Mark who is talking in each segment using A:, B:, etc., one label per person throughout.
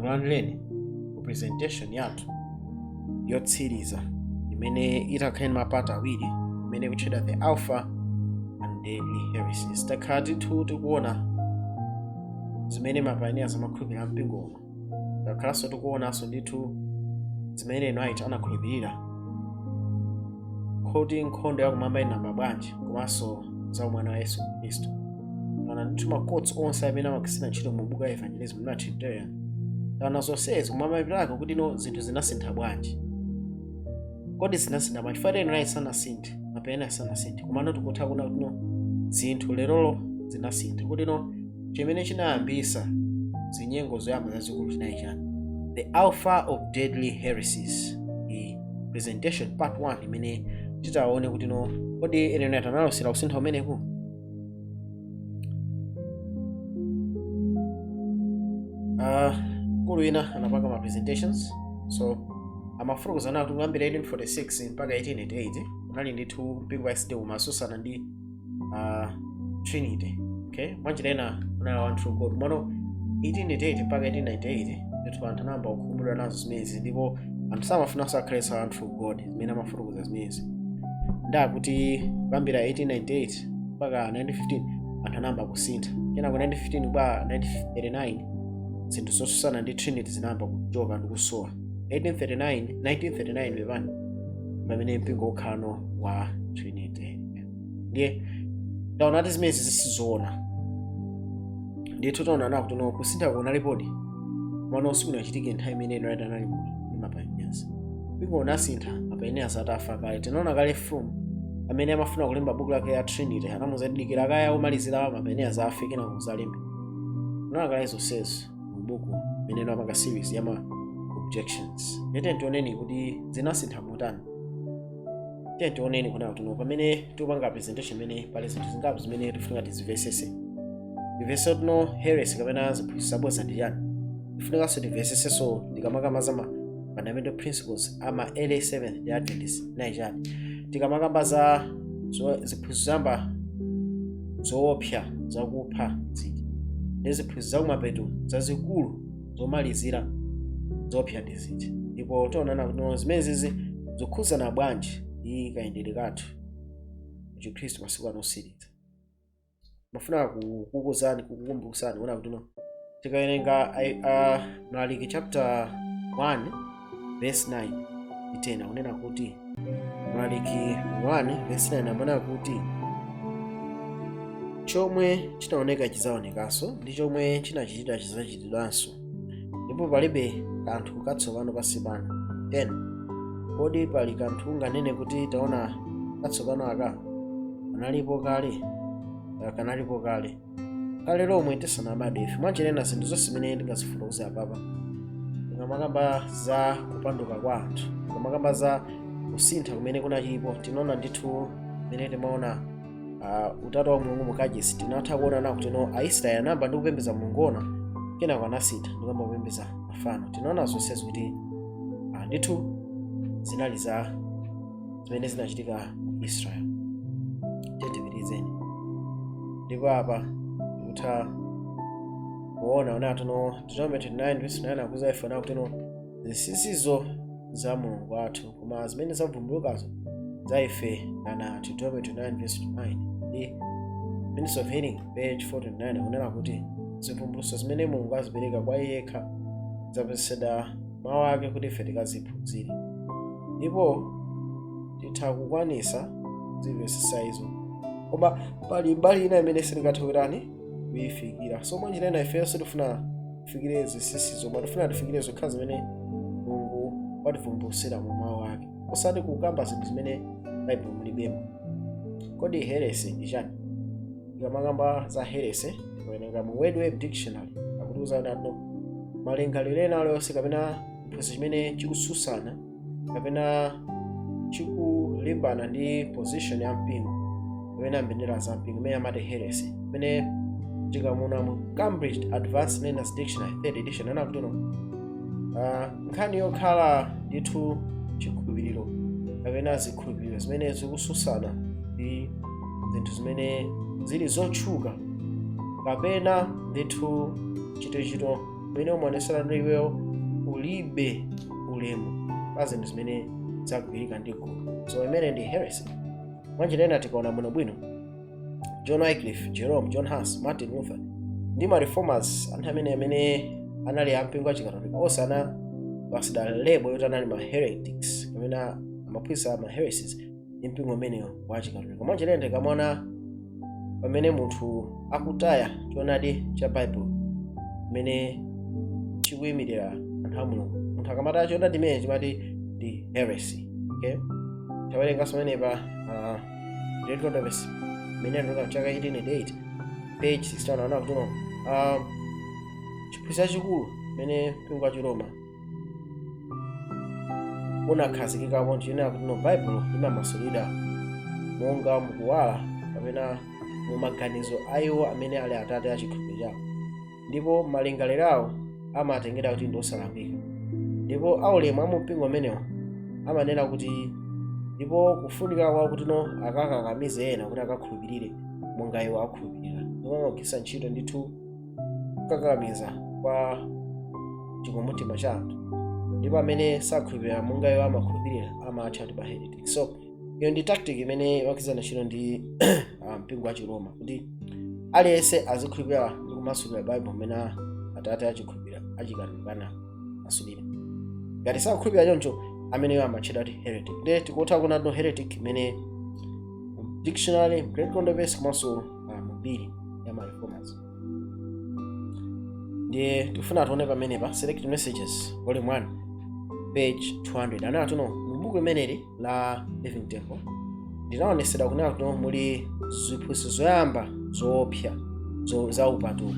A: Ndikulandireni ku presentation yathu yotsiriza imene itakhale ndi ma part awiri, imene ikutchedwa The Alpha and Deadly Heresies. Takhala ndithu tikuona zimene ma pioneers amakhulupirira mpingo uno. Takhalanso tikuonanso ndithu zimene Ellen White anakhulupirira kuti nkhondo yakumwamba inayamba bwanji, komanso za umwana wa Yesu Khristu. Taona ndithu ma quotes onse amene amagwiritsidwa ntchito mu buku ya Evangelism na Trinitarian. Taona zonsezi kumamapeto kuti no, zinthu zinasintha bwanji. Kodi zinasintha bwanji? Chifukwa Ellen White sanasinthe, ma pioneer sanasinthe, komano tikutha kuona kuti no, zinthu lerolo zinasintha. Kuti no, chimene chinayambisa zinyengo zoyamba zazikulu chinali chani? The Alpha of Deadly Heresies, the presentation part 1, imene titaone kuti no, kodi Ellen White analosera kusintha kumeneku? Mkulu wina anapanga ma presentations, so amafotokoza nawo kuti kuyambira 1846 mpaka 1888 unali ndithu mpingo wa SDA umasusana ndi Trinity, okay? Mwanjira ina unali one true God. Mano 1888 mpaka 1898 ndithu anthu anayamba kukhumudwa nazo zimenezi, ndipo anthu samafunanso akhalenso one true God. Zimene amafotokoza zimenezi ndakuti kuyambira 1898 mpaka 1915 anthu anayamba kusintha. Kenako 1915 mpaka 1939 zinthu zosusana ndi Trinity zinayamba kuchoka ndi kusowa. 1839, 1939 pepani, pamene mpingo ukhalano wa Trinity. Ndiye taona kuti zimenezi zisizoona ndithu. Taona nawo kuti no, kusintha kunalipodi, mano sikunachitike nthawi imene Ellen White anali moyo ndi ma pioneers. Mpingo unasintha ma pioneers atafa kale. Tinaona kale Froom amene amafuna kulemba buku lake ya Trinity anamuza, "Dikira kaya omalizira ma pioneers afe, kenako uzalembe." Tinaona kale zonsezo mu buku imene amapanga series ya ma objections. Ndiye tioneni kuti zinasintha motani. Tiye tioneni kuna kuti no, pamene tikupanga presentation imene pali zinthu zingapo zimene tifunika tizimvesese. Timvese kuti no, heresy kapena ziphunzitso zabodza ndi chani. Tifunikanso timvesesenso tikamakamba za ma fundamental principles ama early Seventh Day Adventist nayi chani, tikamakamba za ziphunzitso zamba zoopsa zakupha ziti, ndi ziphunzitso zakumapeto zazikulu zomalizira zoopsa ndi ziti. Ndipo tionana kuti no, zimenezi zikukhudzana bwanji ndi kayendedwe kathu chikhristu masiku ano osiriza. Mafuna kukuuzani, kukukumbutsani kuona kuti no, tikawerenga Mlaliki chapter 1 verse 9 ndi 10, akunena kuti, Mlaliki 1 verse 9 amanena kuti, "Chomwe chinaoneka chidzaonekanso, ndi chomwe chinachitidwa chidzachitidwanso, ndipo palibe kanthu katsopano pansi pano." 10, "Kodi pali kanthu unganene kuti, 'Taona katsopano aka?' Kanalipo kale, kanalipo kale, kale lomwe tisanabadwe ife." Mwanjira zinthu zonse zimene ndingazifotokoze apapa, tikamakamba za kupanduka kwa anthu, tikamakamba za kusintha kumene kunalipo, tinaona ndithu mmene timaona utatu wa Mulungu mukachisi. Tinatha kuona na kuti no, Aisraeli anayamba ndi kupembedza Mulungu ona, kenako anasintha ndikuyamba kupembedza mafano. Tinaona zonsezi kuti ndithu zinali za zimene zinachitika mu Israel. Tiyeni. Ndipo apa tikutha kuona ona tuno Deuteronomy 29 verse 9 akuza ife na kuti no, zinsinsizo za Mulungu wathu, koma zimene zavumbulukazo za ife ana athu. Deuteronomy 29 verse 9 ndi Ministry of Healing page 49 akunena kuti zivumbulutso zimene Mulungu azipereka kwa iye yekha zapezedwa mawu ake kuti ife tikaziphunzire, ndipo titha kukwanisa kuzimvetsetsa izo, koma pali mbali ina imene sitingathe kutani, kuyifikira. So mwanjira ina ifenso sitifuna tifikire zinsinsizo, koma tifuna tifikire zokha zimene Mulungu wativumbulutsira mu mawu ake, osati kukamba zinthu zimene Baibulo mulibemo. Kodi heresy ndi chani? Tikamakamba za heresy, tikawerenga mu Word Web Dictionary, akutiuza kuti ano malingaliro ena aliyonse kapena chiphunzitso chimene chikususana kapena chikulimbana ndi position ya mpingo kapena mbendera za mpingo, imene amati heresy. Imene tikamuona mu Cambridge Advanced Learners Dictionary, third edition, anakuti no, nkhani yokhala ndithu chikhulupiriro kapena zikhulupiriro zimene zikususana ndi zinthu zimene zili zotchuka kapena ndithu chitochito Umene umaonesera ndi iweyo ulibe ulemu pa zinthu zimene zagwirika ndi gulu. So imene ndi heresy. Mwanjira ina, tikaona bwinobwino, John Wycliffe, Jerome, John Huss, Martin Luther ndi ma reformers, anthu amene anali ampingo achikatolika, onse anapatsidwa label yoti anali ma heretics kapena amaphunzitsa ma heresies ndi mpingo umeneyo wa chikatolika. Mwanjira ina, tikamaona pamene munthu akutaya choonadi cha Bible imene chikuyimirira anthu a Mulungu, munthu akamataya choonadi imene timati ndi heresy, okay? Tawerenganso pamenepa Great Controversy imene inatuluka mchaka 1888, page 61, anaona kuti chiphunzitso chachikulu imene mpingo wa Chiroma unakhazikikapo nchiyenera kuti no Baibulo limamasulidwa monga mukuwala kapena mu maganizo a iwo amene ali atate a chikhulupiriro chawo, ndipo malingaliro awo amatengera kuti ndi osalakwika, ndipo aulemu a mu mpingo umenewo amanena kuti ndipo kufunika kwawo kuti no akakakamize ena kuti akakhulupirire monga iwo akhulupirira, ndipo amagwiritsa ntchito ndithu kukakamiza kwa chikomutima cha anthu, ndipo amene sakhulupirira monga iwo amakhulupirira amatcha kuti ma heretic. So iyo ndi tactic imene imagwirizana ntchito ndi mpingo wa Chiroma, kuti aliyense azikhulupirira ndi kumasulira Bible mmene atate achikhulupirira achikatolika masulira. Ngati sakhulupirira choncho, ameneyo amatchedwa kuti heretic. Ndiye tikutha kuona no heretic imene mu dictionary, Great Controversy, komanso mu mbiri ya ma reformers. Ndiye tifuna tione pamenepa Selected Messages, volume 1, page 200. Anati no mu buku limeneli la Living Temple ndinaonesedwa kunena kuti no muli ziphunzitso zoyamba zoopsa za upatuko,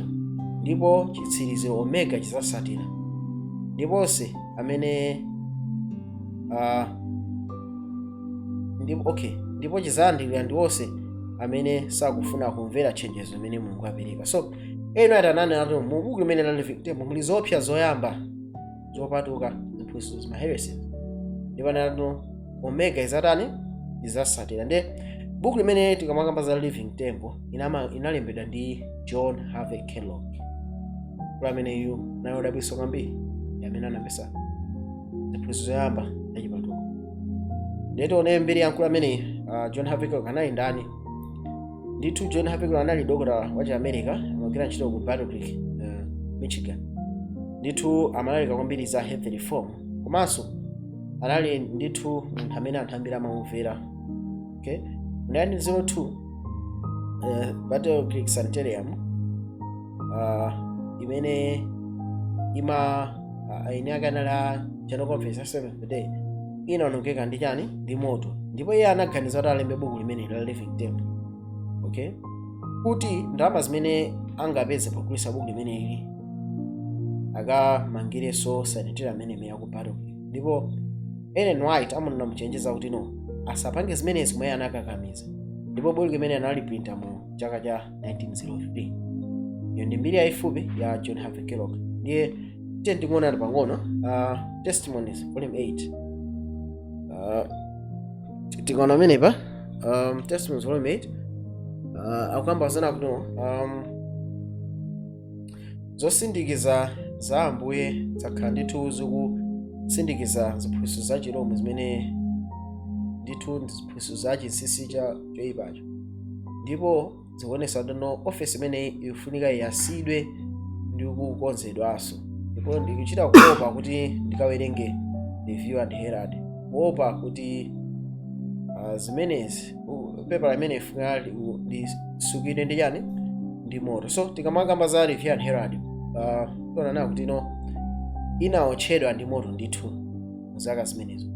A: ndipo chitsiriziro omega chizasatira, ndiponse amene ndipo, okay, ndipo chizayandikira ndi onse amene sakufuna kumvera chenjezo limene Mulungu apereka. So eno atanani ati mu buku limene la Living Temple muli zoopsa zoyamba zopatuka, ziphunzitso zima heresies, ndipo anati omega izatani? Izasatira. Ndiye buku limene tikamakamba za Living Temple inalembedwa ndi John Harvey Kellogg. Kula ameneyu naye odabwitsa kwambiri, ndi amene anapesa ziphunzitso zoyamba zachipatuko. Ndiye tione mbiri ya mkulu ameneyi, John Harvey Kellogg anali ndani. Ndithu John Harvey Kellogg anali dokotala wa chi America, amagwira ntchito ku Battle Creek, Michigan. Ndithu amalalika kwambiri za health reform, komanso anali ndithu munthu amene anthu ambiri amamumvera, okay? Mu 1902 Battle Creek Sanitarium imene ima ine ake anali a General Conference ya Seventh Day inawonongeka ndi chani? Ndi moto. Ndipo iye anaganiza kuti alembe buku limene la Living Temple, okay, kuti ndalama zimene angapeze pogulitsa buku limeneli akamangirenso sanitarium amene ya ku Battle Creek. Ndipo Ellen White amunamuchenjeza kuti no, asapange zimenezi, kumene anakakamiza, ndipo buku limene analiprinta mu chaka cha 1903. Iyo ndi mbiri yayifupi ya John Harvey Kellogg. Ndiye tiye ndikuonani pang'ono Testimonies, volume 8. Tikaona amenepa Testimonies, volume 8, akukamba zana kuti zosindikiza za Ambuye zakhala ndithu zikusindikiza ziphunzitso za Chiroma zimene ndithu ndi ziphunzitso za chinsinsi cha choyipacho, ndipo zikuonesa kuti no ofesi imeneyi ikufunika iyasidwe ndi kukonzedwanso. Ndipo ndikuchita kuopa kuti ndikawerenge Review and Herald, kuopa kuti zimenezi pepala imene ifunika lisukidwe ndi chani? Ndi moto. So tikamakamba za Review and Herald, tionana kuti no inaotchedwa ndi moto ndithu mu zaka zimenezo.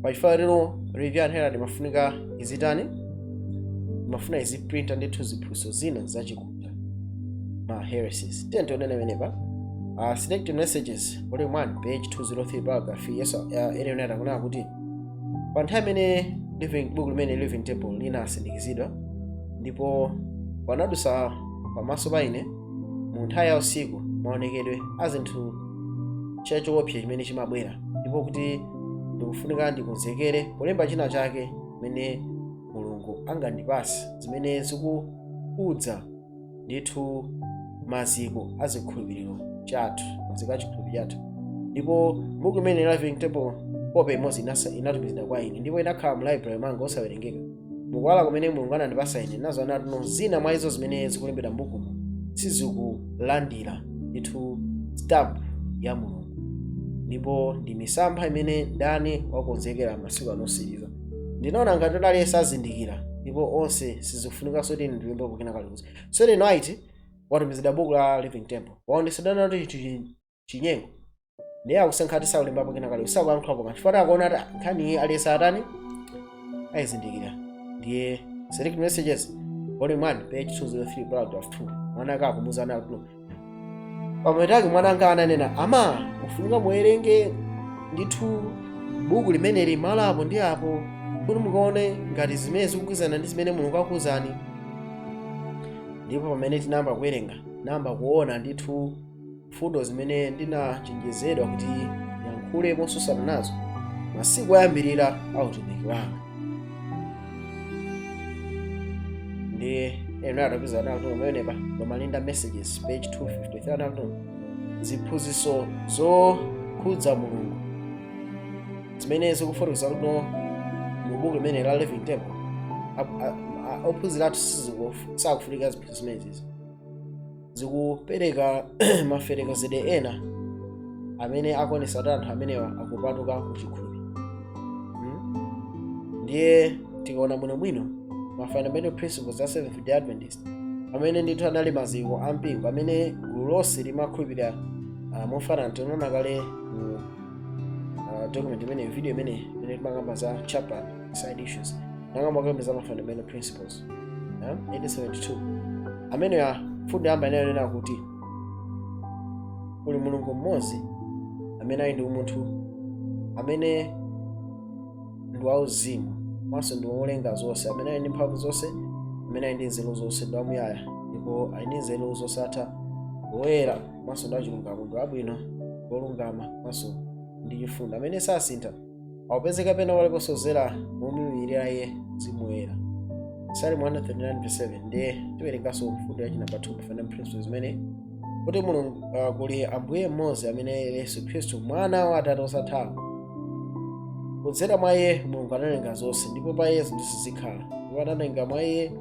A: Pachifukwa lero Review and Herald imafunika izitani? Imafuna iziprinta ndithu ziphunzitso zina zachikunja, ma heresies. Tiye tionene menepa Selected Messages, volume 1, page 203, paragraph yeso ene akunena kuti pa nthawi imene living book limene Living Temple linasindikizidwa, ndipo panadusa pamaso pa ine mu nthawi ya usiku maonekedwe a zinthu chachiopsa chimene chimabwera, ndipo kuti ndikufunika ndikonzekere polemba china chake chimene Mulungu angandipase zimene zikukhudza ndithu maziko a zikhulupiriro. chathu, maziko a chikhulupiriro chathu. Ndipo buku imene la Living Temple, kope imodzi inatumizidwa kwa ine ndipo inakhala mu library mwanga osawerengeka. Mukuwala kumene Mulungu anandipasa ine, nazoona tuno zina mwa izo zimene zikulembedwa m'bukumo sizikulandira ndithu stamp ya Mulungu, ndipo ndi misampha imene ndani wakonzekera masiku anosiriza. Ndinaona ngati aliyense azindikira ndipo onse sizikufunikanso kuti ndilembepo kena kalikonse. So Ellen White watumizidwa buku la Living Temple, waonetsedwa kuti chinyengo, ndiye akusankha ati sakulembapo kena kalikonse, sakuyankhulapo kanthu, chifukwa akuona kuti nkhani iyi aliyense atani, ayizindikira. Ndiye Select Messages, volume 1, page 203, paragraph 2, mwana ake akumuzana kuti pamwetake mwana anga ananena, "Ama, mufunika muwerenge ndithu buku limeneli malo apo ndi apo kuti mukaone ngati zimene zikugwirizana ndi zimene Mulungu akuwuzani." Ndipo pamene tinayamba kuwerenga, nayamba kuona ndithu fundo zimene ndinachenjezedwa kuti yankhule mosusana nazo masiku ayambirira a utumiki wanga. Ndi ena atapeza nawo pamenepa Loma Linda Messages, page 253, anakuti ziphunzitso zokhudza Mulungu zimene zikufotokoza kuno mu buku limene la Living Temple, ophunzira athu sakufunika ziphunzitso zimenezi. Zikupereka maferekezedwe ena amene akuonesa kuti anthu amenewa akupatuka ku chikhulupiriro. Ndiye tikaona bwinobwino ma fundamental principles za Seventh Day Adventist, amene ndithu anali maziko a mpingo amene gulu lonse limakhulupirira mofanana, tinaona kale mu document imene, video imene timakamba za chapter side issues, nakamba kamba za ma fundamental principles, yeah? 1872 amene ya fundo yamba inayonena kuti kuli Mulungu mmodzi amene ali ndi umunthu, amene ndi wauzimu komanso ndi wolenga zonse, amene ali ndi mphamvu zonse, amene ali ndi nzeru zonse, ndi wamuyaya ndipo ali ndi nzeru zosatha, woyera komanso ndi wachilungamo, ndi wabwino, wolungama komanso ndi chifundo, amene sasintha, akupezeka pena paliponse kudzera momuyimirira iye Mzimu Woyera. Psalm 139:7. Ndiye tiwerenganso mfundo yachi namba 2 pa fundamental principles zimene kuti Mulungu, kuli Ambuye mmodzi amene Yesu Khristu, mwana wa Atate osathawa. Kudzera mwa iye Mulungu analenga zonse, ndipo pa iye zinthu zizikhala, ndipo analenga mwa iye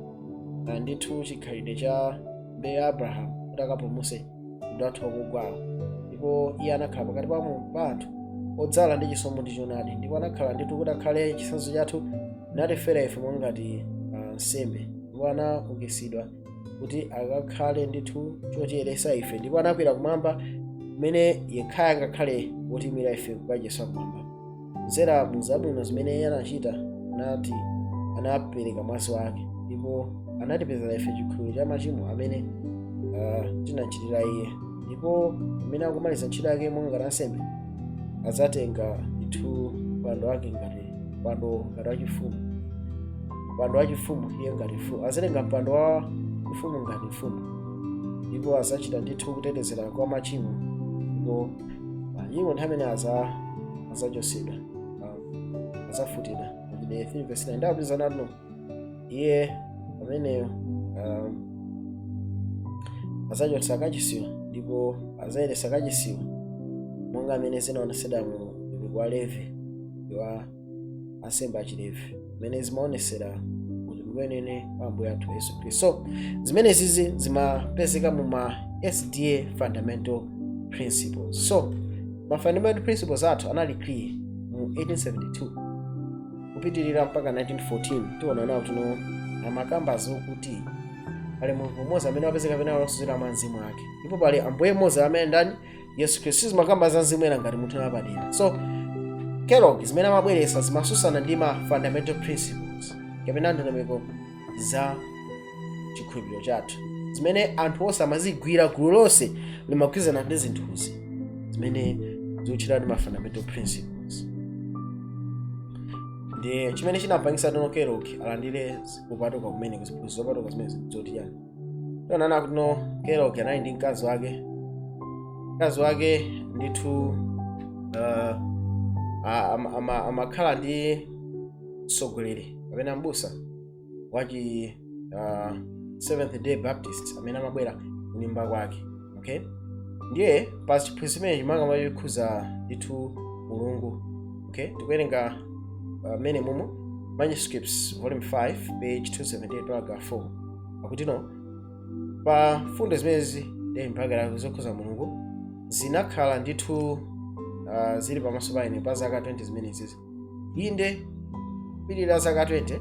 A: ndithu chikhalidwe cha mbewu ya Abrahamu kuti akapulumutse mtundu wathu wakugwawo. Ndipo iye anakhala pakati pa anthu odzala ndi chisomo ndi choonadi, ndipo anakhala ndithu kuti akhale chitsanzo chathu, natifera ife mwangati nsembe, ndipo anaukitsidwa kuti akakhale ndithu chotiyeresa ife, ndipo anakwera kumwamba kumene yekhayo angakhale wotimira ife kukachisa kumwamba. Kudzera mu zabwino zimene iye anachita, anati anapereka mwazi wake ndipo anatipezera ife chikhululukiro cha machimo amene tinachitira iye. Ndipo amene akumaliza ntchito yake monga ansembe adzatenga ndithu mpando wake ngati mpando ngati wachifumu, mpando wachifumu iye ngati mfumu, azatenga mpando wa ufumu ngati mfumu, ndipo azachita ndithu kutetezera kwa machimo, ndipo machimo nthawi imene azachosedwa, azafutidwa. Machitidwe 3 verse 9. Ndapeza nano iye pameneyo azachotsa kachisiwa ndipo azayeresa kachisiwa monga amene zinaonesedwa mu utumiki wa Levi wa ansembe achilevi, zimene zimaonesera utumiki wenene wa Ambuye athu Yesu Khristu. So zimene zizi zimapezeka mu ma SDA fundamental principles. So ma fundamental principles athu anali clear mu 1872 kupitirira mpaka 1914. Tiona nawo tuno amakamba zokuti pali Mulungu mmodzi amene wapezeka pena walosozera mwa Mzimu wake, ndipo pali Ambuye mmodzi amene ndani? Yesu Khristu. Sizimakamba za mzimu ena ngati munthu wapadera. So Kellogg zimene amabweretsa zimasusana ndi ma fundamental principles kapena ndondomeko za chikhulupiriro chathu zimene anthu onse amazigwira, gulu lonse limagwirizana ndi zinthuzi zimene zikutchedwa ndi ma fundamental principles. Ndiye chimene chinapangisa tono Kellogg alandire kupatuka kumene, ziphunzitso zopatuka zimene zoti chani? Tionana kuti no Kellogg anali ndi mkazi wake, mkazi wake ndithu amakhala ndi mtsogoleri kapena mbusa wachi Seventh Day Baptist amene amabwera kunyumba kwake, okay? Ndiye pa chiphunzitso chimene chimakamba chikhuza ndithu Mulungu, okay, tikuwerenga mmene mumo Manuscripts volume 5 page 278 paragraph 4, akuti no, pa mfundo zimenezi ndi mphakira zokhuza Mulungu zinakhala ndithu zili pamaso pa ine pa zaka 20 zimenezizi. Inde, pilira zaka 20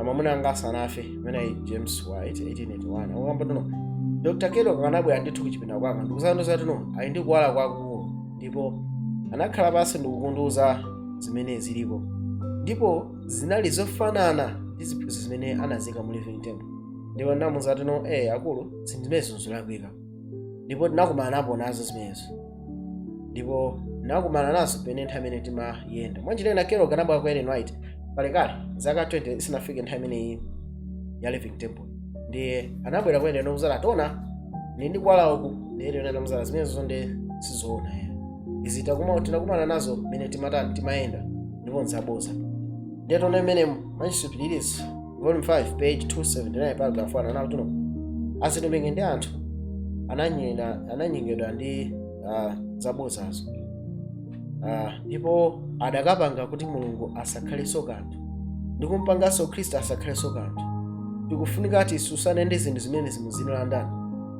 A: mwamuna anga asanafe, amene ali James White, 1881. Akukamba tuno Dr. Kellogg akanabwera ndithu kuchipinda kwanga ndikusanduza tuno ali ndi kuwala kwakukulu, ndipo anakhala pansi ndikukunduza zimene zilipo, ndipo zinali zofanana ndi ziphunzitso zimene anazika mu Living Temple. Ndipo ndinamuwuza tuno, akulu, zinthu zimenezo zolakwika, ndipo tinakumana napo nazo zimenezo, ndipo nakumana nazo pene nthawi imene timayenda. Mwanjira ina Kellogg anabwera kwa Ellen White kalekale, zaka 20 isanafike nthawi imeneyi ya Living Temple. Ndiye anabwera kwa Ellen nokuzala tona ndi ndikuwala uku, ndiye Ellen anamuzala zimenezo ndi sizoona ya izi tinakumana nazo mmene timatani, timayenda, ndipo nzaboza. Ndiye tona imene Manuscript Release volume 5 page 279 paragraph 1 anakuti no, azitumiki ndi anthu ananyengedwa ndi zabozazo, ndipo adakapanga kuti Mulungu asakhalenso kanthu ndi kumpanganso Khristu asakhalenso kanthu. Tikufunika tisusane ndi zinthu zimene zimuzina la ndani?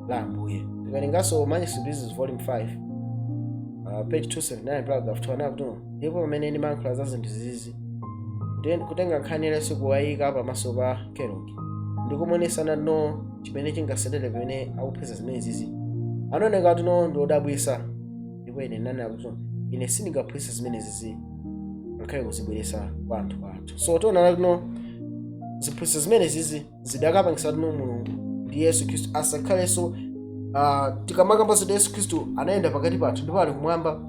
A: La Ambuye. Tikalinganso Manuscript Releases volume 5 page 279 paragraph 2, anakuti no, ndipo pamene ndimayankhula za zinthu zizi, kutenga nkhani ilenso kuwayika pamaso pa Kellogg ndikumuonesana no chimene chingasetere pamene akuphunzitsa zimene zizi, anaoneka kuti no ndi odabwisa. Ndipo ine ndinanena kuti ine sindingaphunzitse zimene zizi ngakhale kuzibweresa kwa anthu athu. So tiona kuti no, ziphunzitso zimene zizi zidakapangisa kuti no Mulungu ndi Yesu Khristu asakhalenso. Tikamakamba kuti Yesu Khristu anayenda pakati pathu ndipo ali kumwamba,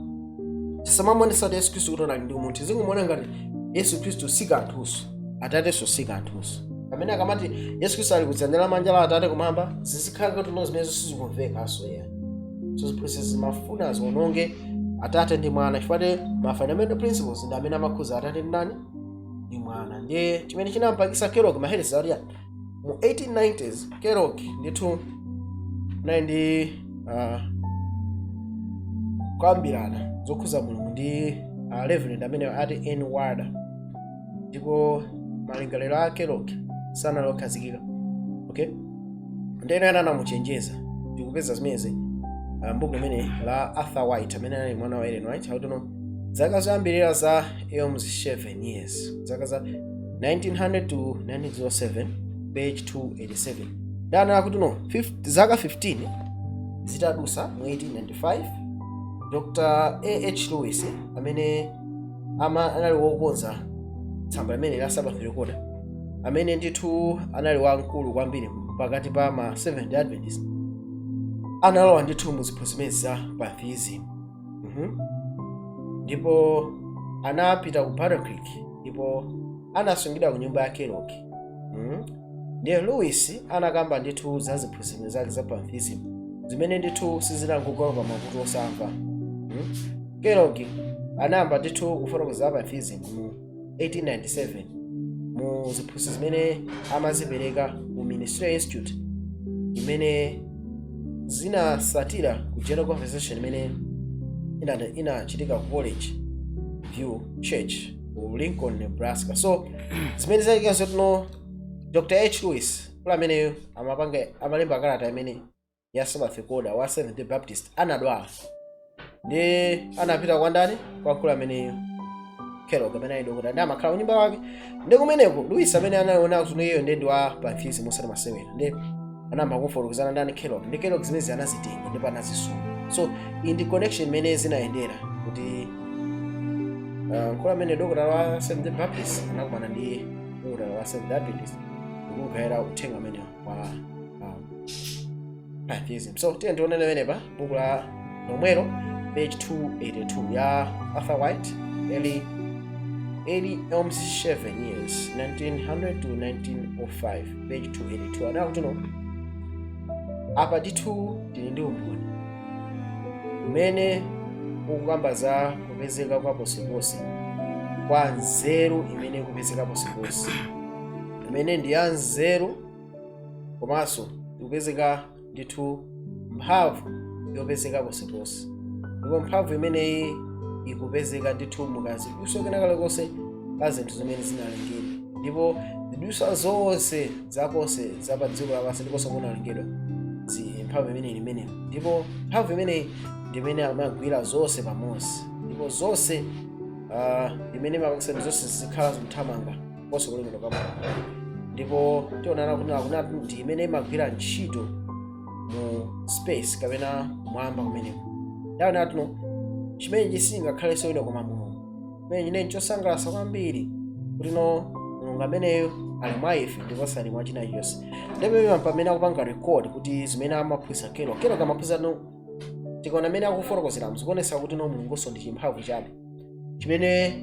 A: tisamamuonesa kuti Yesu Khristu kuti anali ndi umunthu. Zingumuona ngati Yesu Khristu si kanthunso, Atatenso si kanthunso. Pamene akamati Yesu Khristu ali kudzanja lamanja la Atate kumwamba, zizikhala kuti no, zimenezo sizikumvekanso ya. So ziphunzitso zimafuna ziononge Atate ndi Mwana, chifukwa ma fundamental principles ndi amene amakhuza Atate ndi ndani? Ndi Mwana. Ndiye chimene chinampangisa Kellogg maheresi akuti mu 1890s Kellogg ndithu anali ndi kukambirana zokhuza Mulungu ndi Reverend amene ati N Warder, ndipo malingaliro a Kellogg sanali okhazikika, okay. Ndeno ena anamuchenjeza. Ndikupeza zimenezi mbuku limene la Arthur White, amene anali mwana wa Ellen White, akuti no, zaka zoyambirira za Elmshaven years, zaka za 1900 to 1907, page 287, dana akuti no, zaka 15 zitadusa, mu 1895, Dr A H Lewis, amene anali wokonza tsamba limene la Sabbath Recorder, amene ndithu anali wamkulu kwambiri pakati pa ma Seventh Adventist, analowa ndithu mu ziphunzitso zimene za pantheism. Ndipo anapita ku Battle Creek ndipo anasungidwa ku nyumba ya Kellogg. Ndiye Lewis anakamba ndithu za ziphunzitso zake za pantheism zimene ndithu sizinangogwa pa makutu osamva. Kellogg anayamba ndithu kufotokoza za pantheism mu 1897 mu ziphunzitso zimene amazipereka ku Ministerial Institute, imene zinasatira ku General Conversation imene inachitika ku College View Church ku Lincoln, Nebraska. So zimene zachitika tino, Dr H Lewis kula ameneyo amapanga, amalemba kalata imene ya Sabbath Recorder wa Seventh Day Baptist, anadwala ndi anapita kwa ndani? Kwa mkulu ameneyo Kellogg, amene ali dokota, ndi amakhala kunyumba kwake. Ndi kumeneko Lewis amene anaona kuti iyeyo ndi wa pantheism osati masewera, ndi anayamba kufotokozana ndani? Kellogg. Ndi Kellogg zimene anazitenga ndipo anazisunga. So iyi ndi connection imene zinayendera kuti mkulu amene dokota wa Seventh Day Baptist anakumana ndi dokota wa Seventh Day Adventist ndikugayira uthenga amene wa pantheism. So tiye tionene pamenepa buku la lomwelo, page 282 ya Arthur White, Early Elmshaven years, 1900 to 1905, page 282. Anakuti no, apa ndithu tili ndi umboni umene ukukamba za kupezeka kwa ponseponse kwa nzeru imene ikupezeka ponseponse, imene ndi ya nzeru, komanso ikupezeka ndithu mphamvu Yopezeka ponseponse, ndipo mphamvu imeneyi ikupezeka ndithu mukaziduswa kena kalikonse pa zinthu zimene zinalengedwa, ndipo ziduswa zonse zakonse za pa dziko lapansi ndiponso kunalengedwa mphamvu imeneyi imeneyo. Ndipo mphamvu imeneyi ndimene amagwira zonse pamodzi, ndipo zonse imene imapangisa zonse zikhala zikuthamanga konse kulengedwa kwa Mulungu. Ndipo tionana kuti akunati ndi imene imagwira ntchito mu space kapena kumwamba kumeneko. Ndaona tuno chimene chisingakhalenso ino koma Mulungu, chimene chimene chosangalatsa kwambiri kuti no Mulungu ameneyo ali mwa ife ndipo sali mwa china chilichonse. Ndipo pamene akupanga record kuti zimene amaphunzitsa Kellogg, Kellogg amaphunzitsa no, tikaona amene akufotokozera, zikuonetsa kuti no Mulungunso ndi chimphamvu chabe chimene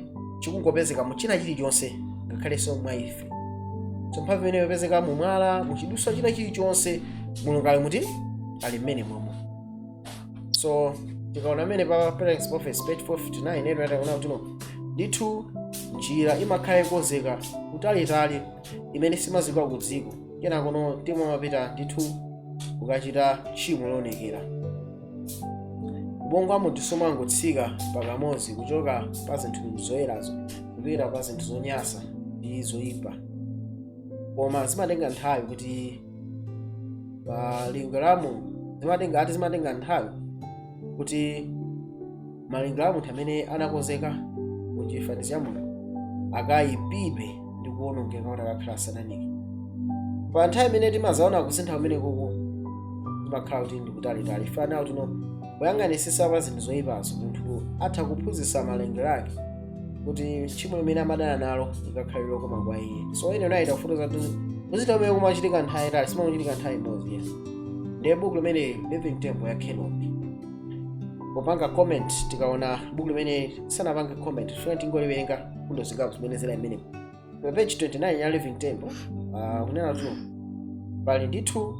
A: chikungopezeka mu china chilichonse, ngakhalenso mwa ife. So mphamvu imene yopezeka mu mwala, mu chiduswa china chilichonse, Mulungu ali muti? Ali mmene momwe. So tikaona amene pa Patriarchs Prophecy, page 459, eno taona kuti no ndithu njira imakhala ikonzeka kutalitali imene simazikwa ku dziko. Kenako no timamapita ndithu kukachita tchimo loonekera. Ubongo wa munthu sumangotsika pakamodzi kuchoka pa zinthu zoyerazo kupita pa zinthu zonyasa ndi zoyipa, koma zimatenga nthawi kuti malingaliro a munthu, zimatenga ati, zimatenga nthawi kuti malingaliro a munthu amene anakonzeka mu chifanizo cha Mulungu akayipidwe ndi kuwonongeka kuti akakhala satanic. Pa nthawi imene timazaona kusintha kumene kuku zimakhala kuti ndikutalitali. Fana kuti no kuyang'anisisa pa zinthu zoyipazo, munthu atha kuphunzitsa malingaliro ake kuti tchimo limene amadana nalo likakhale lokoma kwa iye. So ine unayita kufotokoza kuti kuzita kumene kumachitika nthawi itali, simakuchitika nthawi imodzi ya. Ndiye buku limene Living Temple ya Kellogg popanga comment, tikaona buku limene sanapange comment, tifuna tingoliwerenga fundo zingapo zimene zili imenemo pa page 29 ya Living Temple. Kunena tu pali ndithu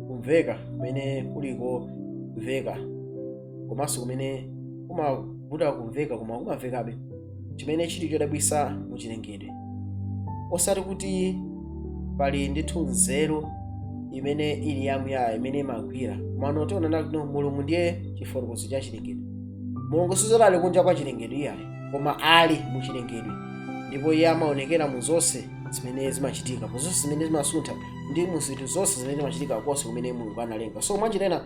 A: kumveka kumene kuliko kumveka komanso kumene kumavuta kumveka koma kumamvekabe, chimene chili chodabwisa muchilengedwe, osati kuti pali ndithu nzeru imene ili yamuyaya imene imagwira mano. Tiona kuti Mulungu ndiye chifotokozo cha chilengedwe. Mulungu sizoti ali kunja kwa chilengedwe iyayi, koma ali muchilengedwe, ndipo iye amaonekera mu zonse zimene zimachitika, mu zonse zimene zimasuntha ndi mu zinthu zonse zimene zimachitika konse kumene Mulungu analenga. So mwanjirena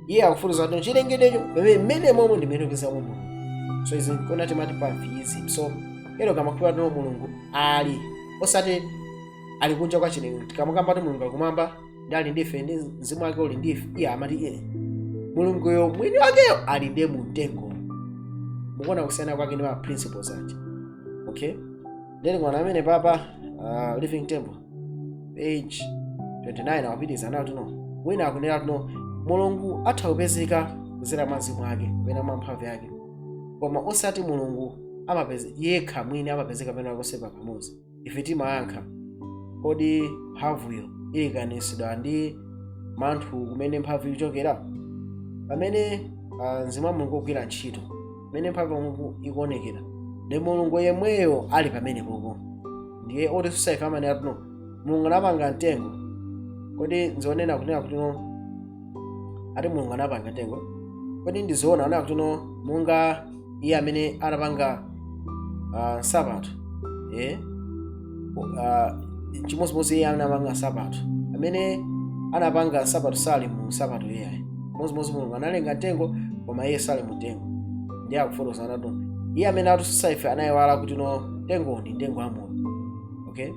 A: iye akufotokoza kuti chilengedwecho pamene mmene momwe ndimene upezamo Mulungu. So izi nkona timati pantheism. So ero kamakhulupirira kuti Mulungu ali, osati ali kunja kwa chilengedwe. Tikamakamba kuti Mulungu ali kumwamba ndi ali ndife ndi mzimu wake uli ndife, iye amati iye Mulunguyo mwini wakeyo ali ndiye mu mtengo. Mukuona kusiyana kwake ndi ma principles aja? Okay, then mwana amene papa Living Temple page 29 akupitiriza nawo tino wina akunena tino Mulungu atha kupezeka kudzera mwa mzimu wake kapena mwa mphamvu yake, koma osati Mulungu amapeze yekha mwini amapezeka pena konse pakamodzi. Ife timayankha, kodi mphamvuyo ilekanitsidwa ndi manthu kumene mphamvu ikuchokera? Pamene mzimu wa Mulungu ukugwira ntchito, pamene mphamvu ya Mulungu ikuonekera, ndi Mulungu yemweyo ali pamenepopo. Ndiye otisusa ife amanena tino Mulungu anapanga mtengo. Kodi nzionena kunena kuti no ati Mulungu anapanga mtengo? Kodi ndizoona kunena kuti no monga iye amene anapanga nsapato, chimodzimodzi iye anapanga nsapato, amene anapanga nsapato sali mu nsapato iyayi? Chimodzimodzi Mulungu analenga mtengo, koma iye sali mu mtengo. Ndiye akufotokoza natu iye amene atususa ife anayiwala kuti no mtengo ndi mtengo wa moyo. Okay,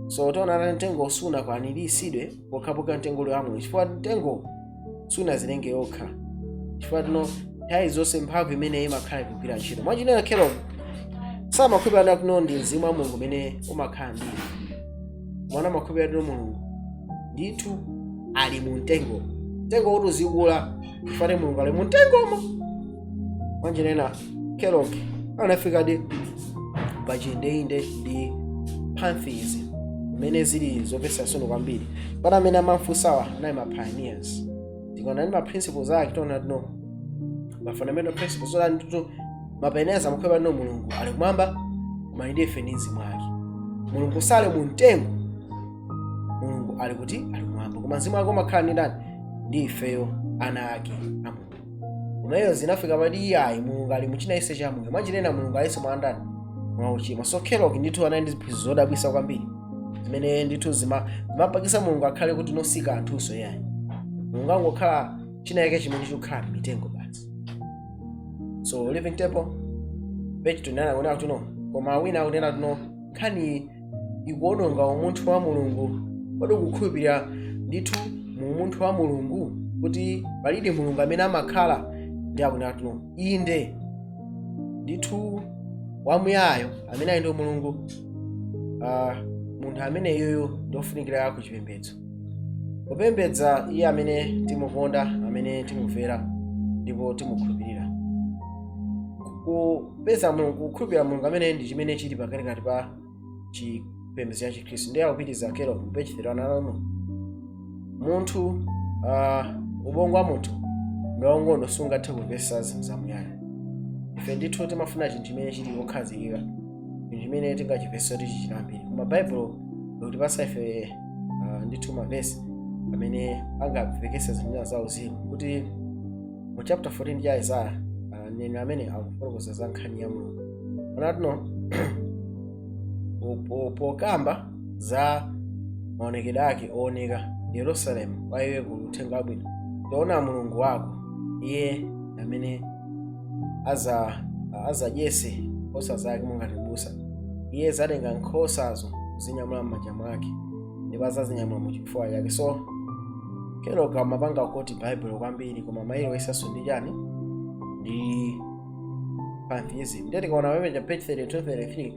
A: so tionana mtengo sunakwaniritsidwe pokhapokha mtengo uli wamoyo, chifukwa mtengo sunazilenge yokha, chifukwa tino nthawi zonse mphamvu imene imakhala ikugwira ntchito. Mwachinena Kellogg samakhulupirira kuno ndi mzimu wa Mulungu umene umakhala ndi ife. Mwana amakhulupirira tino Mulungu ndithu ali mu mtengo, mtengo kuti uzikula chifukwa Mulungu ali mu mtengomo. Mwanjinena Kellogg anafikadi pachiyindeinde ndi pantheism imene zili zopesa sono kwambiri. Pana amene amamfunsawa anali ma pioneers. Tikaona ndi ma principles ake, tiona tino ma fundamental principles oti ndithu ma pioneers amakhulupirira tino Mulungu ali kumwamba koma ali ndi ife ndi mzimu wake. Mulungu sali mu mtengo. Mulungu ali kuti? Ali kumwamba, koma mzimu wake umakhala ndi ndani? Ndi ifeyo ana ake a Mulungu. Komayo zinafika pati iyayi, Mulungu ali muchina ise cha moyo mwachilena, Mulungu alinso mwandani mwauchimo. So Kellogg ndithu anali ndi ziphunzitso zodabwitsa kwambiri zimene ndithu zimapangisa Mulungu akhale kuti nosika anthunso yayi, Mulungu angokhala china yake chimene chikukhala m'mitengo basi. So Living Temple, page 29, akunena kuti no, koma wina akunena kuti no, nkhani ikuononga umunthu wa Mulungu. Kodi kukhulupirira ndithu mu umunthu wa Mulungu kuti palidi Mulungu amene amakhala? Ndi akunena kuti no, inde ndithu, wamuyaya amene ali ndi Mulungu, munthu amene iyoyo ndiofunikira ku chipembedzo, kupembedza iye amene timukonda, amene timumvera ndipo timukhulupirira. Kupeza Mulungu, kukhulupirira Mulungu amene ndi chimene chili pakatikati pa chipembedzo cha Chikhristu. Ndiye akupitiriza Kellogg page 31 ano, munthu, ubongo wa munthu ndi waung'ono, sungathe kumvetsa zinthu zamuyaya. Ife ndithu timafuna chinthu chimene chili wokhazikika, chinthu chimene tingachipese kuti chichitambiri, koma Baibulo likutipasa ife ndithu mavesi amene angamvekese zinthu za uzimu, kuti mu chapter 14 cha Isaya, mneneri amene akufotokoza za nkhani ya Mulungu anatino pokamba za maonekedwe ake ooneka, Yerusalemu, kwa iwe kuli uthenga wabwino: taona Mulungu wako, iye amene azadyese nkhosa zake monga m'busa. Iye zatenga nkhosazo kuzinyamula m'manja mwake ndipo azazinyamula mu chifuwa chake. So Kellogg amapanga quote Bible kwambiri, koma mayilowesanso ndi chani? Ndi pantheism. Ndiye tikaona pamene page 32, 33,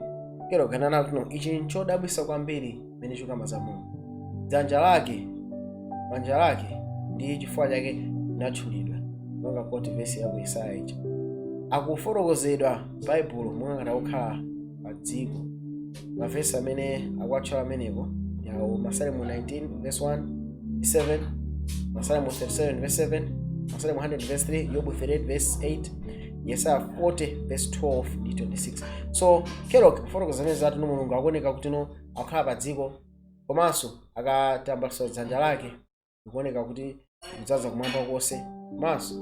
A: Kellogg anena kuti no, ichi nchodabwitsa kwambiri mmene chikamba za Mulungu, dzanja lake, manja lake ndi chifuwa chake linatchulidwa monga quote verse ya ku Yesaya ija. Akufotokozedwa Baibulo monga ngati akukhala pa dziko. Mavesi amene akuatchula amenepo yawo: Masalimo 19 verse 1 7, Masalimo 37 verse 7, Masalimo 100 verse 3, Yobu 38 verse 8, Yesaya 40 verse 12 ndi 26. So Kellogg kufotokoza zimene zati no, Mulungu akuoneka kuti no, akukhala pa dziko, komanso akatambasula dzanja lake likuoneka kuti kudzaza kumwamba konse, komanso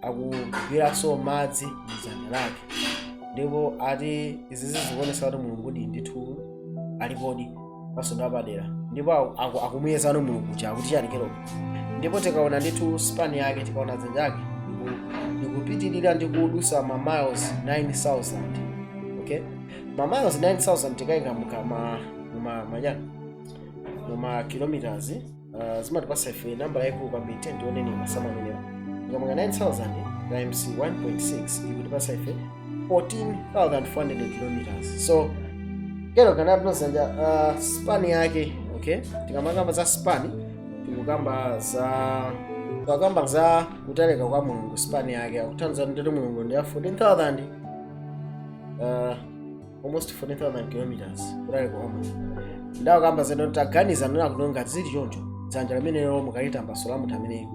A: akugwiranso madzi mdzanja lake. Ndipo ati izi zikuonesa kuti Mulungu ndi ndithu alipodi, komanso ndi wapadera, ndipo akumuyezano Mulungu chakuti chani Kellogg. Ndipo tikaona ndithu span yake, tikaona dzanja lake likupitirira ndi kudusa ma miles 9000. Okay, ma miles 9000 tikayika muma manyana muma kilometers, zimatipasa ife nambala yaikulu kwambiri. 10 tioneni masamu amenewa. Tikamanga 9000 times 1.6 ikutipasa ife 14,400 kilometers. So kero kana tinozanja span yake. Okay, tikamakamba za span, tikukamba za tikakamba za kutalika kwa Mulungu, span yake akuthandiza nditi Mulungu ndi ya 14,000, almost 14,000 kilometers kutalika kwa Mulungu. Ndakamba zeno, taganiza nena kuti ngati zili choncho, dzanja limenelo mukalitambasula munthu ameneyo,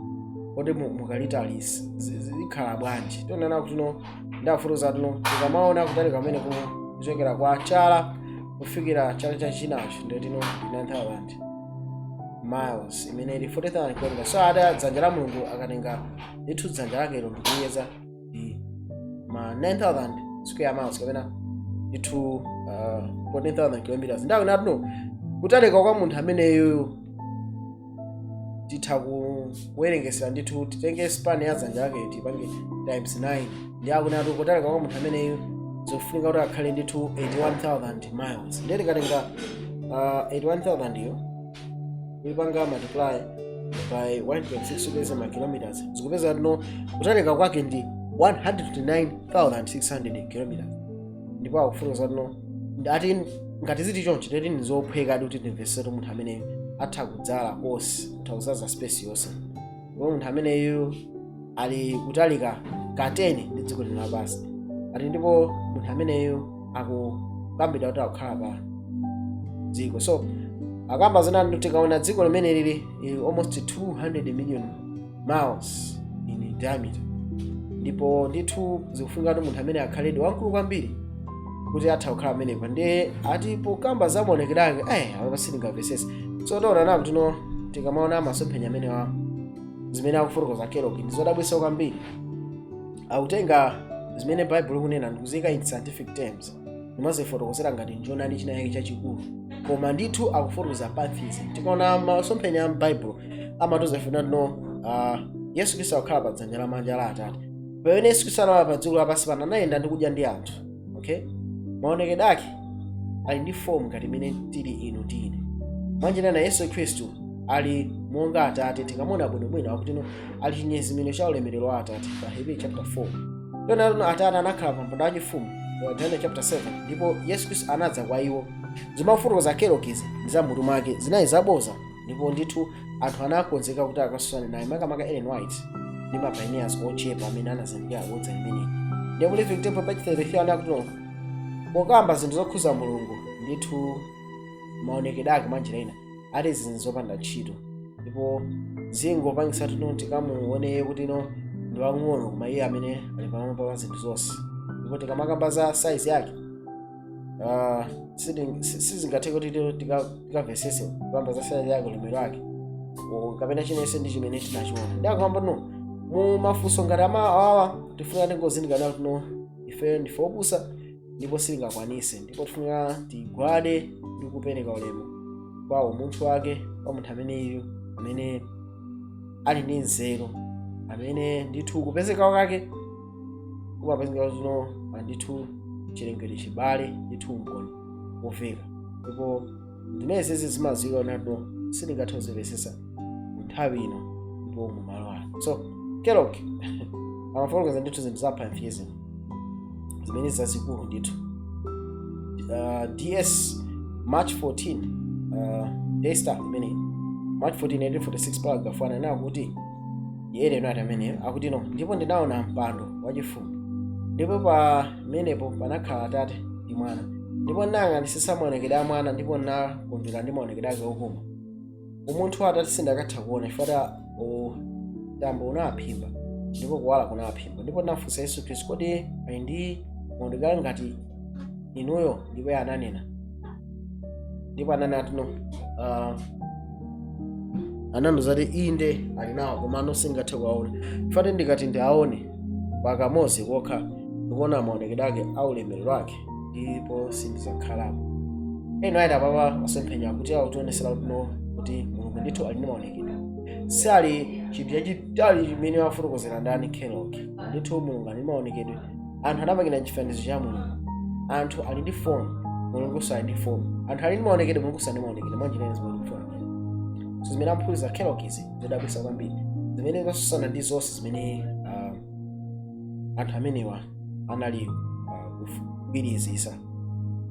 A: kodi mukalitali zikhala bwanji? Tionana kuti no, ndafuruza tuno, tikamaona kutalika kumene kuchokera kwa chala kufikira chala chachinacho, ndetino ndi 9000 miles imene ili 40,000 kilometers. So ata dzanja la Mulungu akatenga ndithu dzanja lakelo ndikuyeza ndi ma 9000 square miles kapena ndithu 14,000 kilometers, ndakuti tuno kutalika kwa munthu ameneyo titha kuwerengesera ndithu, titenge span ya dzanja lake tipange times 9, ndi akunati kutalika kwa munthu ameneyo zofunika kuti akhale ndithu 81,000 miles. Ndiye tikatenga 81,000 iyo kuipanga multiply by 1.6 kupeza ma kilometers, zikupeza no kutalika kwake ndi 129,600 kilometers. Ndipo akufotokoza no, ati ngati zili choncho, teti ndizophweka kuti timvesere munthu ameneyo atha kudzala konse, atha kudzaza space yonse, ndipo munthu ameneyo ali kutalika ka 10 ndi dziko lino lapansi. Ati ndipo munthu ameneyo akukambidwa kuti akukhala pa dziko. So akamba zinani, tikaona dziko limene lili ili almost 200 million miles in diameter, ndipo ndithu zikufunika kuti munthu amene akhaledi wamkulu kwambiri kuti atha kukhala amenepa. Ndiye ati pokamba za maonekedwe ake, apa sitingamvesese. So taona napo tino, tikamaona masomphenya amenewa, Zimene akufotokoza Kellogg ndi zodabwitsa kwambiri. Akutenga zimene Bible ikunena ndikuziyika in scientific terms, ndimazifotokozera ngati njonani china chake chachikulu, koma ndithu akufotokoza pantheism. Tikaona masomphenya a m'Bible, amatiuza ife no Yesu Khristu akukhala pa dzanja lamanja la Atate. Pamene Yesu Khristu anali pa dziko lapansi pano, anayenda ndi kudya ndi anthu, okay? Maonekedwe ake ali ndi form ngati imene tili inu ndi ine. Mwanjinana, Yesu Khristu ali monga Atate. Tikamuona bwinobwino, akuti no ali chinyezimiro cha ulemerero wa Atate pa Hebrew chapter 4. Tionano Atate anakhala pa mpando wachifumu pa Daniel chapter 7, ndipo Yesu Khristu anadza kwa iwo. Zimafotokoza Kellogg izi ndi za mutu mwake, zinali zaboza, ndipo ndithu anthu anakonzeka kuti akasusane naye, makamaka Ellen White ndi ma pioneers ochepa amene anazindikira bodza limeneli. Ndipo Living Temple, page 33, anakuti no pokamba zinthu zokhuza Mulungu ndithu maonekedwe ake, mwanjira ina ati zinthu zopanda ntchito, ndipo zingopangisa tino tikamuoneye kuti no ndi wang'ono, koma iye amene ali pamwamba pa zinthu zonse. Ndipo tikamakamba za size yake, sizingatheke kuti tikamvesese kukamba za size yake, ulemero wake, kapena chinense ndi chimene tinachiona. Ndi akamba no mu mafunso ngati ama awawa, tifuna tingozindikira kuti no ife ndife opusa ndipo sitingakwanise, ndipo tifunika tigwade ndi kupereka ulemu kwa umunthu wake, kwa munthu ameneyu amene ali ndi nzeru, amene ndithu kupezeka kwake kumapezeka zino ndithu chilengedwe chibale ndithu umboni woveka. Ndipo zimene zizi zimaziwika nato sitingathe kuzimvetsetsa mu nthawi ino ndipo mu malo ano. So Kellogg amafotokoza ndithu zinthu za pantheism zimene zazikulu ndithu. DS March 14, Daystar imene March 14 1946, paragraph 1, anena kuti iye eno ati ameneyo akuti no, "Ndipo ndinaona mpando wachifumu, ndipo pamenepo panakhala Atate ndi Mwana. Ndipo ndinayang'anisisa maonekedwe a Mwana, ndipo ndinakondwera ndi maonekedwe ake okoma. Umunthu wa Atate sindakatha kuona, chifukwa mtambo unaphimba ndipo kuwala kunaphimba. Ndipo ndinafunsa Yesu Khristu, kodi ali ndi maonekedwe ngati inuyo? Ndipo iye ananena, ndipo ananena tino anandiuza kuti inde, ali nawo, koma ano singathe kuwaona, chifukwa ndikati ndiaone pakamodzi kokha ndikuona maonekedwe ake a ulemerero wake, ndipo sindidzakhalapo." Eno ayita papa masomphenya kuti akutionesera kuti no, kuti Mulungu ndithu ali ndi maonekedwe, sali chinthu chachitali chimene wafotokozera ndani, Kellogg. Ndithu Mulungu ali ndi maonekedwe. Anthu anapangidwa chifanizo cha Mulungu. Anthu ali ndi form, Mulungu ali ndi form. Anthu ali ndi maonekedwe, Mulungu ali ndi maonekedwe. Mwanjira zimene ndikufuna, so zimene amphunzitsa Kellogg izi zodabwitsa kwambiri, zimene zasusana ndi zonse zimene anthu amenewa anali kugwirizisa.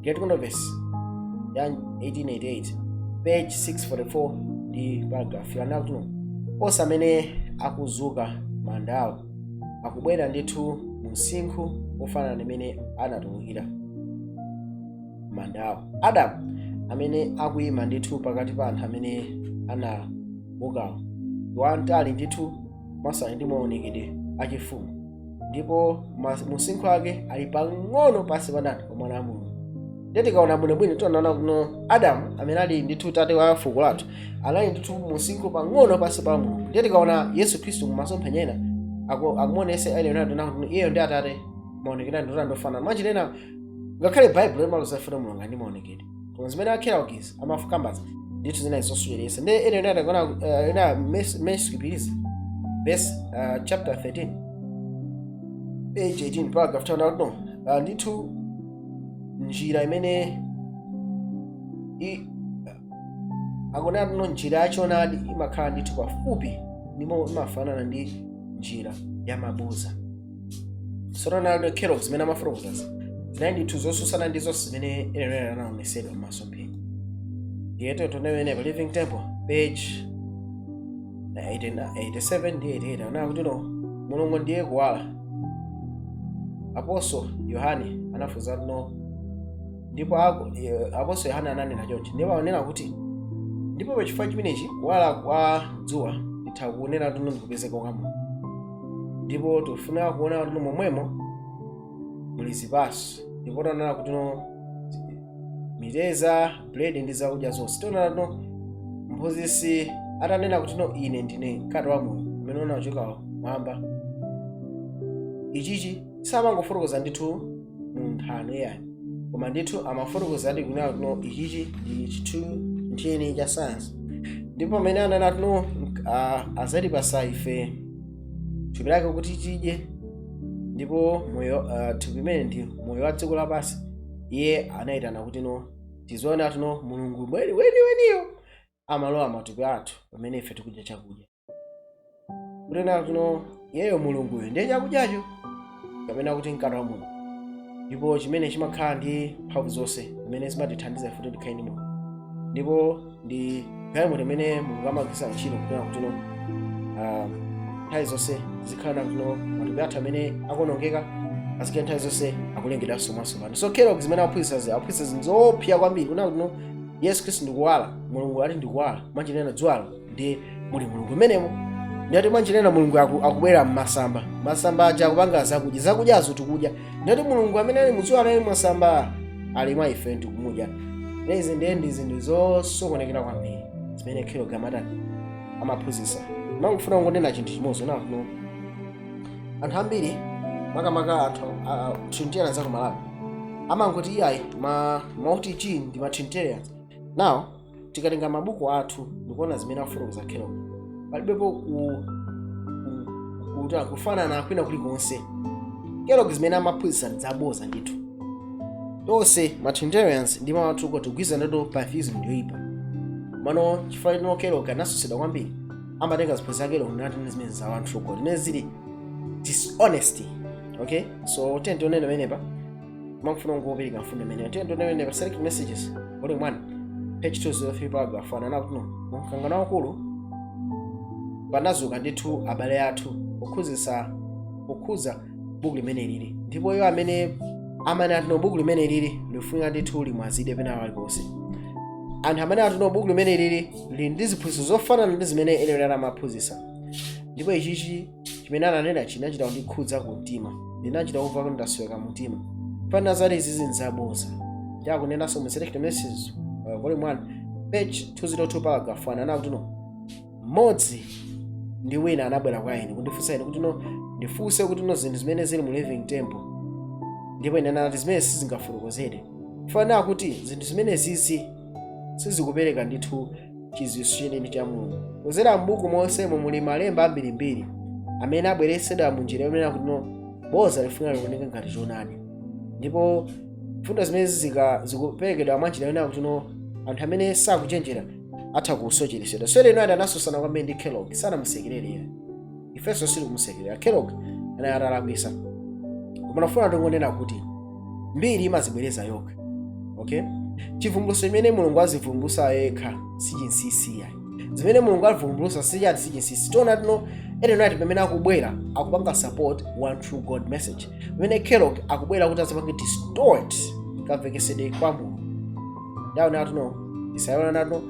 A: Great Controversy ya 1888, page 644 ndi paragraph yanakuti onse amene akuzuka mandawo akubwera ndithu mu msinkhu ofanana ndi anatulukira mandawo. Adamu amene akuyima ndithu pakati pa anthu amene anaukawo ndi wamtali ndithu, maso ali ndi maonekedwe achifumu, ndipo msinkhu wake ali pang'ono pansi pa ndani, pa Mwana wa Mulungu. Ndiye tikaona bwinobwino, tionana kuno Adamu amene ali ndithu tate wa fuko lathu anali ndithu msinkhu pang'ono pansi pa Mulungu. Ndiye tikaona Yesu Khristu mumasomphenya ena akumuonesa Leonardo nakuti iyeyo ndi Atate maonekedwe andi ndofanana. Mwanjira ngakhale Baibulo limaloza ifuna Mulungu ndi maonekedwe, koma zimene a Kellogg amakambaza ndithu zinali zosocheretsa. Ndiye Leonardo akuona ena manuscript verse chapter 13, page 18, paragraph 10, akuti no ndithu njira imene akunena no njira yachonadi imakhala ndithu pafupi ndipo imafanana ndi njira ya maboza. So Ronaldo Kellogg zimene amafotokozazi zinali ndithu zosusana ndi zonse zimene Ellen anaonesedwa m'masomphenya. Ndiye tionewenepa Living Temple, page 87 ndi 88, anena kuti no Mulungu ndiye kuwala. Apostle Yohane anafunsa no, ndipo apostle Yohane ananena chonchi, ndipo anena kuti ndipo pachifukwa chimenechi kuwala kwa dzuwa litha kunena tuno ndikupezeka kwa Mulungu, ndipo tifuna kuona tuno momwemo muli zipatso, ndipo tanena kuti no miteza, buledi ndi zakudya zonse. Tionana tuno mphunzitsi atanena kuti no ine ndine mkate wa moyo umene Umene unachoka mwamba. Ichichi samangofotokoza ndithu mu nthano yayi, koma ndithu amafotokoza ati kunena kuno ichichi ndi chinthu ncheni cha science. Ndipo pamene anena tuno azatipasa ife thupi lake kuti tidye, ndipo moyo, thupi limene ndi moyo wa dziko lapansi, iye anayitana kuti no tiziona tuno Mulungu weni weni weniyo amalowa matupi athu pamene ife tikudya chakudya, kunena tuno iyeyo Mulunguyo ndiye chakudyacho, kapena kuti mkate wa Mulungu, ndipo chimene chimakhala ndi mphamvu zonse zimene zimatithandiza ife kuti tikhale ndi moyo, ndipo ndi galimoto imene Mulungu amagwiritsa ntchito kunena kuti no nthawi zonse zikhala nakuno matupi athu amene akuonongeka azikhala nthawi zonse akulengedwanso mwatsopano. So Kellogg zimene aphunzitsa, aphunzitsa zinthu zoopsa kwambiri, kunena kuti no Yesu Khristu ndikuwala, Mulungu ali ndikuwala, mwanjinena dzuwalo ndi muli Mulungu mmenemo. Ndiyati mwanjinena Mulungu akubwera mmasamba, masamba aja akupanga zakudya, zakudyazo tikudya. Ndiyati Mulungu amene ali mudzuwa, amene masamba ali mwa ife, ndikumudya. Izi ndiye ndi zinthu zosokonekera kwambiri zimene Kellogg amatani, amaphunzitsa. Mangofuna kungonena chinthu chimodzi nakuno, anthu ambiri, makamaka anthu Trinitarians aku Malawi, amangoti iyayi, ma OTG ndi ma Trinitarians. Now tikatenga mabuku athu ndikuona zimene afotokoza Kellogg, palibepo kufanana kwina kulikonse. Kellogg zimene amaphunzitsa ndidzaboza ndithu. Tonse ma Trinitarians ndi ma true God tigwirizana ndi pantheism ndiyoipa. Mano chifukwa chino Kellogg anasosedwa kwambiri, amatenga ziphunzitso za Kellogg nati ndi zimene za one true God zimene zili dishonesty. Okay, so tiye tionene pamenepa. Mangofuna kungopereka mfundo imeneyo. Tiye tionene pamenepa. Select Messages, volume 1, page 203, paragraph 1, anakuti no mkangano wakulu panazuka ndithu abale athu pokhudza buku limene lili, ndipo iwo amene amene atino buku limene lili lifunika ndithu limwazidwe pena paliponse. Anthu amene atino buku limene lili lili ndi ziphunzitso zofanana ndi zimene Ellen amaphunzitsa. Ndipo ichichi chimene ananena chinachita kundikhudza ku mtima, ndinachita kumva kuti ndasweka mtima fana zati izizi nzaboza. Ndi akunenanso mu Selected Messages, volume 1, page 202, paragraph 1, anakuti no mmodzi ndi wina anabwera kwa ine kundifunsa ine kuti no ndifunse kuti no zinthu zimene zili mu Living Temple, ndipo ine anati zimene sizingafotokozere fana kuti zinthu zimene zizi sizikupereka ndithu chidziwitso cheneni cha Mulungu. Kuzera m'buku monsemo muli malemba ambirimbiri amene abweretsedwa mu njira yomwe kuti no boza lifuna lioneke ngati choonadi, ndipo mfundo zimene zikuperekedwa mwa njira yonena kuti no anthu amene sakuchenjera atha kusocheretsedwa. So eno anasusana kwambiri ndi Kellogg, sanamusekerere iye. Ifenso sitikumusekerera Kellogg, anali atalakwisa, koma nafuna tingonena kuti mbiri imazibwereza yokha. Okay, chivumbulutso chimene Mulungu azivumbulutsa yekha sichinsinsi yayi. Zimene Mulungu avumbulutsa sichati, sichinsinsi. Tiona tino Ellen White pamene akubwera akupanga support one true God message, pamene Kellogg akubwera kuti azipange distort kamvekesedwe kwa Mulungu. Ndaona tino isaona nato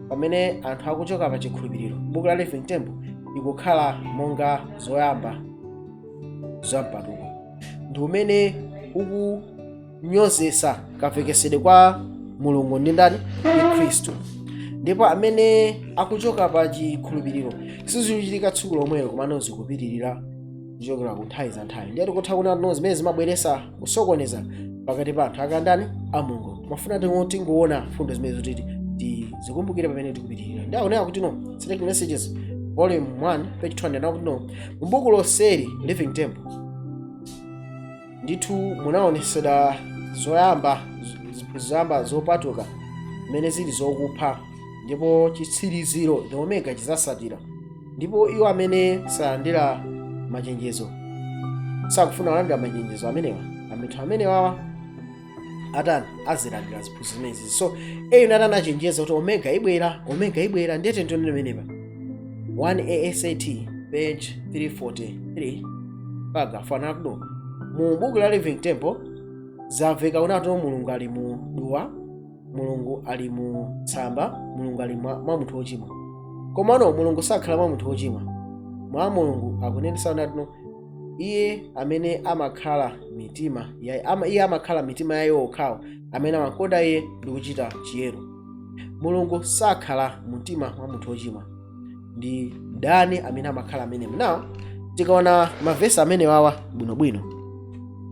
A: pamene anthu akuchoka pa chikhulupiriro, buku la Living Temple ikukhala monga zoyamba zampatuko ndi umene ukunyozesa kamvekesedwe kwa Mulungu ndi ndani, ndi Khristu. Ndipo amene akuchoka pa chikhulupiriro sizikuchitika tsiku lomwelo, komano zikupitirira kuchokera ku nthawi za nthawi. Ndiye tikutha kuona no zimene zimabweresa kusokoneza pakati pa anthu akandani a Mulungu. Mafuna tingoona mfundo zimene zotiti tizikumbukire pamene tikupitirira. Ndi akunena kuti no Select Messages, volume 1, page 200, akuti no mbuku lonseli Living Temple ndithu munaonesedwa zoyamba, zoyamba zopatuka zimene zili zokupha, ndipo chitsiriziro, the omega, chizasatira. Ndipo iwo amene salandira machenjezo, sakufuna kulandira machenjezo amenewa, anthu amenewawa atani, azilandira ziphunzitso zimenezi. So ena atanachenjeza kuti omega ibwera, omega ibwera. Ndiye tentonene menepa 1 ASAT, page 343, paragraph 1, akuti mu buku la Living Temple zamveka kunati Mulungu ali mu duwa, Mulungu ali mu tsamba, Mulungu ali mwa munthu wochimwa. Komano Mulungu sakhala mwa munthu wochimwa. Mwa Mulungu akunenesa natino iye amene amakhala mitima ya iye amakhala mitima ya iwo okhawo amene amakonda iye ndi kuchita chiyero. Mulungu sakhala mu mtima mwa munthu wochimwa. Ndi ndani amene amakhala amenemo? Now tikaona mavesi amene wawa bwinobwino,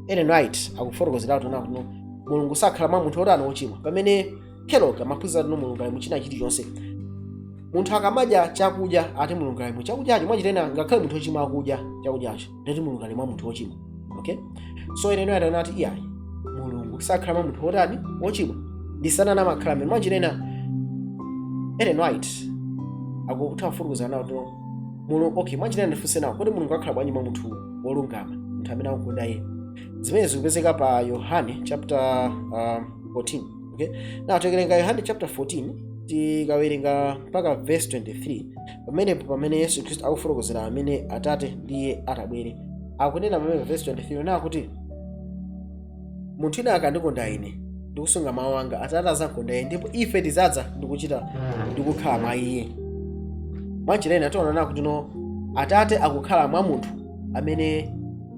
A: Ellen White akufotokozera kuti kuno Mulungu sakhala mwa munthu otani? Wochimwa. Pamene Kellogg amaphunzitsa kuti Mulungu ali muchina chilichonse. Munthu akamadya chakudya, ati Mulungu ali mu chakudyacho. Mwachitena, ngakhale munthu wochimwa akudya chakudyacho, ndati Mulungu ali mwa munthu wochimwa. Okay, so Ellen White anati iyayi, Mulungu sakhala mwa munthu wotani? Wochimwa. Ndi Satana amakhala amene. Mwachitena, Ellen White akutha kufotokozera nawo kuti Mulungu, okay, mwachitena ndifunse nawo, kodi Mulungu akhala bwanji mwa munthu wolungama, munthu amene akukonda iye? Zimene zikupezeka pa Yohane chapter 14. Okay, now tikawerenga Yohane chapter 14, tikawerenga mpaka verse 23, pamenepo pamene Yesu Khristu akufotokozera amene Atate ndiye atabwere, akunena pamene verse 23 na kuti, "Munthu ina akandikonda ine ndikusunga mawu anga, Atate azankonda iye, ndipo ife tizadza ndikuchita ndikukhala mwa iye." Mwanjira ina tiona na kuti no, Atate akukhala mwa munthu amene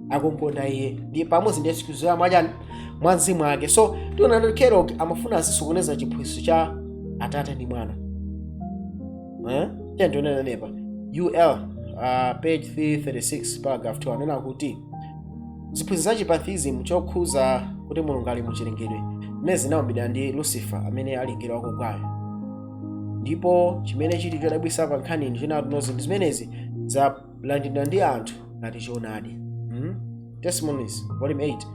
A: akumkonda iye, ndi pamodzi ndi Yesu Khristu mwachani? Mwa mzimu ake. So tiona kuti Kellogg amafuna azisokoneza chiphunzitso cha Atate ndi Mwana, eh? Tiye tionene nepa ul page 336 paragraph 2, anena kuti ziphunzitso za chipantheism chokhuza kuti Mulungu ali muchilengedwe zimene zinawumbidwa ndi Lucifer amene ali mngelo wakugwayo, ndipo chimene chili chodabwitsa pa nkhani ndi chinati zinthu zimenezi zalandidwa ndi anthu ngati choonadi. Testimonies volume 8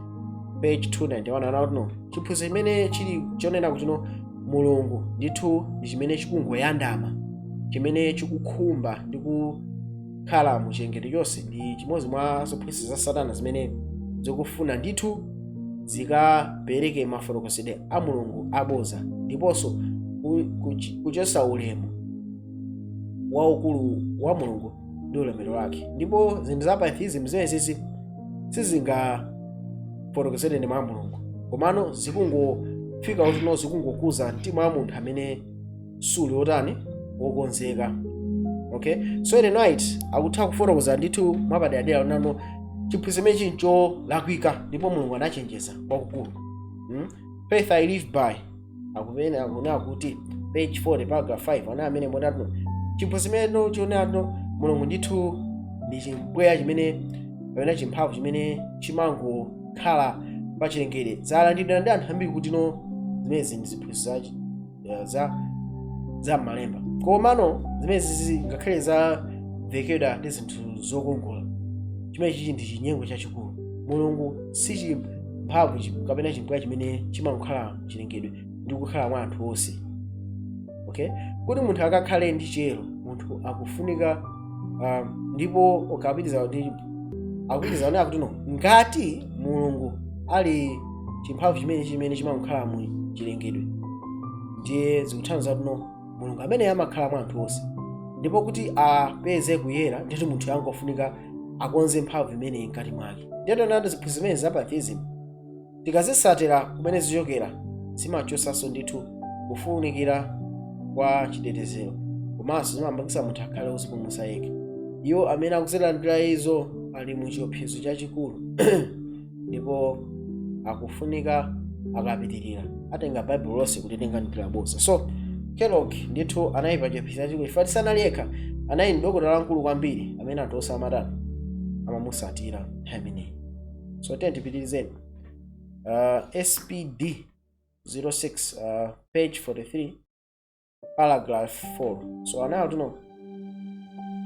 A: page 291 anati no, chiphunzitso chimene chili chonena kuti no, Mulungu ndithu ndi chimene chikungoyandama, chimene chikukhumba ndi kukhala muchilengedwe chonse, ndi chimodzi mwa zophunzitsa za Satana zimene zikufuna ndithu zikapereke mafotokozedwe a Mulungu aboza ndiponso kuchotsa ulemu waukulu wa Mulungu ndi ulemerero wake. Ndipo zinthu za pantheism zimenezi sizingafotokozedwe ndi mwa Mulungu, komano zikungofika kuti no, zikungokuza mtima wa munthu amene suli wotani? Wokonzeka. Okay, so Ellen White akutha kufotokoza ndithu mwapaderadera nano chiphunzitso chimene chili cholakwika, ndipo Mulungu anachenjeza kwakukulu. Faith I Live By akumene akunena kuti page 40 paragraph 5 ana amene monatino chiphunzitso chimene chionatino Mulungu ndithu ndi chimpweya chimene kapena chimphamvu chimene chimangokhala pachilengedwe zalandidwa ndi anthu ambiri kuti no, zimenezi ndi ziphunzitso za m'malemba. Komano zimenezi ngakhale zavekedwa ndi zinthu zokongola, chimene chichi ndi chinyengo chachikulu. Mulungu si chimphamvu kapena chimpweya chimene chimangokhala mchilengedwe ndi kukhala mwa anthu onse. Okay, kuti munthu akakhale ndi chiyero, munthu akufunika ndipo ukapitiza ndi akupitiza onena kuti no, ngati Mulungu ali chimphamvu chimene chimangokhala mu chilengedwe, ndiye zikuthandiza kuti no, Mulungu amene amakhala mwa anthu onse, ndipo kuti apeze kuyera ndithu munthu yangofunika akonze mphamvu imeneyi mkati mwake. Ndiye nati ziphunzitso zimene za pantheism tikazisatira kumene zichokera, zimachotsanso ndithu kufunikira kwa chitetezero, komanso zimapangitsa munthu akhale wozipulumutsa yekha. Iwo amene akuzilandira izo ali mu chiopsezo chachikulu, ndipo akufunika akapitirira atenga Baibulo lonse kulitenga ndi laboza. So Kellogg ndithu anayipa chiopsezo chachikulu chifukwa sanali yekha, anali ndi dokotala wamkulu kwambiri amene anthu onse amatani? Amamusatira nthawi imeneyi. So tiye tipitirizeni. SPD 06 page 43 paragraph 4. So anayo tino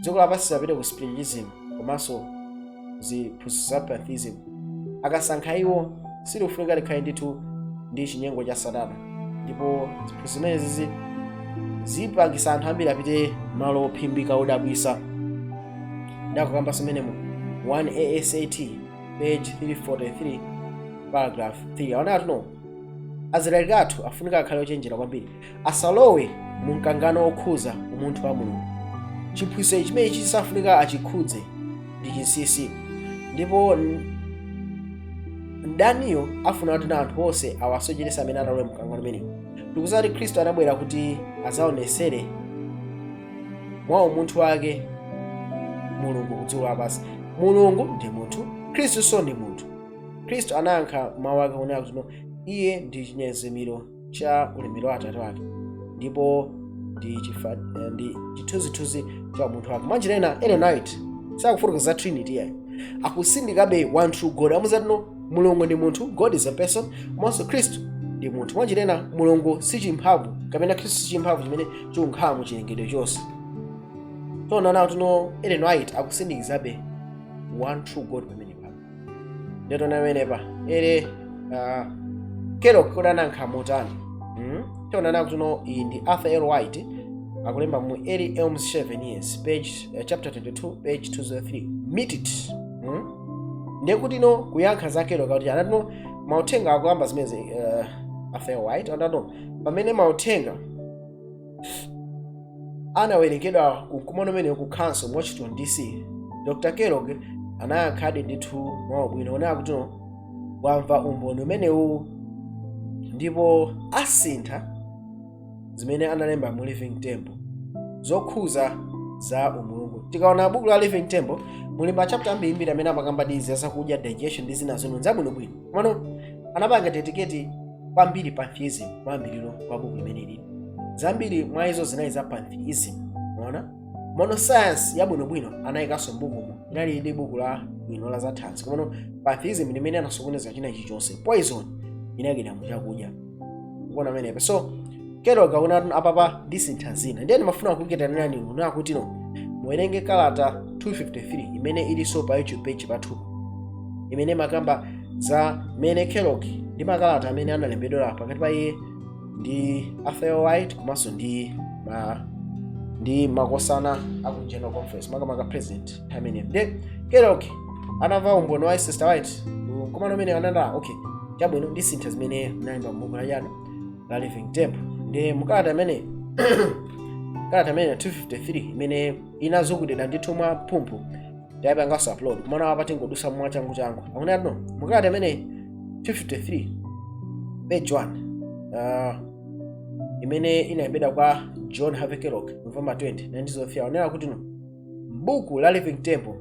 A: dziko lapansi sapite ku spiritism komanso ziphunzitso za pantheism akasankha iwo, silikufunika likhale ndithu ndi chinyengo cha Satana, ndipo ziphunzitso zimenezi zipangisa anthu ambiri apite malo ophimbika odabwisa. Ndakukamba zimenemo 1 ASAT page 343 paragraph 3, aona tuno azilaliki athu afunika akhale ochenjera kwambiri, asalowe mu mkangano okhuza umunthu wa Mulungu. Chiphunzitso chimene chisafunika achikhudze ndi chinsinsi, ndipo mdaniyo afuna kuti na anthu onse awasocherese amene atalowe mkangano umenewu. Ndikuzati Khristu anabwera kuti azaonesere mwa umunthu wake Mulungu ku dziko lapansi. Mulungu ndi munthu, Khristu ndi munthu. Khristu anayankha mawu ake kunena kuti no, iye ndi chinyezimiro cha ulemerero wa Atate wake, ndipo Ndi chithunzithunzi cha munthu wake. Mwanjira ina, Ellen White sakufotokoza za Trinity yayi, akusindikabe one true God. Amuzatino Mulungu ndi munthu, God is a person, komanso Khristu ndi munthu. Mwanjira ina, Mulungu si chimphamvu kapena Khristu si chimphamvu chimene chikukhala mu chilengedwe chonse. Tiona nawo tino Ellen White akusindikizabe one true God pamene pa. Ndetona pamenepa ere Kellogg kodi anayankha motani? Tiona nawo tino iyi ndi Arthur L. White akulemba mu Early Elms 7 Years, page chapter 22, page 203, meet it. Ndiye kuti no kuyankha za Kellogg kuti anatino mauthenga akuyamba zimene Arthur L. White anatino pamene mauthenga anawerengedwa ku mkumano umene ku council mu Washington DC, Dr. Kellogg anayankhadi ndithu mwaubwino onena kuti no wamva umboni umenewu ndipo asintha zimene analemba mu Living Temple zokhuza za umulungu. Tikaona buku la Living Temple, muli ma chapter ambirimbiri amene amakamba dizi zakudya, digestion ndi zina zino zabwinobwino, komano anapanga dedicate kwambiri pantheism. Kwambiriro kwa buku limene lili, zambiri mwa izo zinali za pantheism. Mona mono science yabwinobwino anayikanso mbukumo, inali ndi buku la bwino la zathanzi, komano pantheism limene anasokoneza china chilichonse, poison inakira muchakudya kuona amenepa. So Kellogg akuona apapa ndisintha zina. Ndiye ndimafuna kukuitanirani inu kuti no muwerenge kalata 253 imene ilinso pa YouTube page pathu, imene makamba za mene Kellogg ndi makalata amene analembedwera pakati pa iye ndi Arthur White komanso ndi makosana aku General Conference, makamaka president ameneyo. Ndiye Kellogg anamva umboni wa Sister White komano amene ananda, okay, chabwino, ndisintha zimene mnalemba m'buku la chani, la Living Temple. Ndi mukalata amene, kalata amene 253 imene inazukidwa ndithu mwa phumphu, tayipanganso upload, kumana apa tingodusa mwa changu changu. Akunena no mukalata amene 253, page 1, imene inalembedwa kwa John Harvey Kellogg November 20, 1903, akunena kuti no buku la Living Temple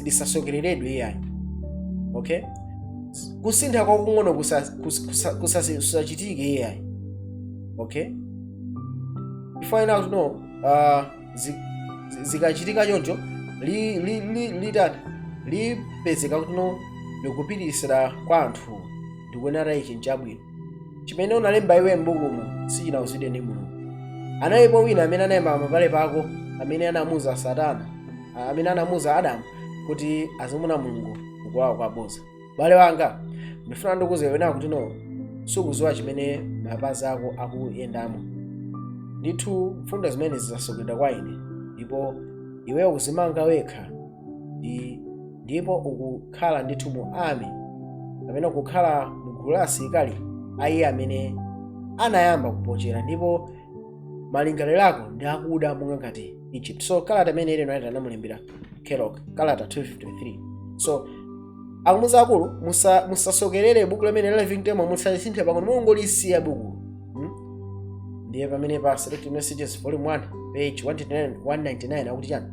A: lisasokereredwe iyayi, okay, kusintha kwakung'ono kusachitike iyayi, okay. Ifana kuti no zikachitika choncho litani lipezeka kuti no likupitirisira kwa anthu ndikuyenera ichi nchabwino. Chimene unalemba iwe m'bukumu sichinawuzidwe ndi Mulungu. Analipo wina amene anayimba mapale pako, amene anamuza Satana, amene anamuza Adamu kuti azimuna Mulungu mukulawa kwaboza. Bale wanga, ndifuna ndikuze wena kuti no sukuziwa chimene mapazi ako akuyendamo. Ndithu mfundo zimene zizasokedwa kwa ine, ndipo iweyo ukuzimanga wekha ndipo ukukhala ndithu mu army kapena kukhala mu gulu la asilikali a iye amene anayamba kupochera, ndipo malingaliro ako ndi akuda monga ngati Egypt. So kalata imene ili nayo anamulembera Kellogg, kalata 253. So akumuza akulu, musasokerere buku limene la Living Temple, musalisinthe pang'ono, mungolisiya buku. Ndiye pamene pa Selected Messages volume 1, page 199, 199 akuti chani?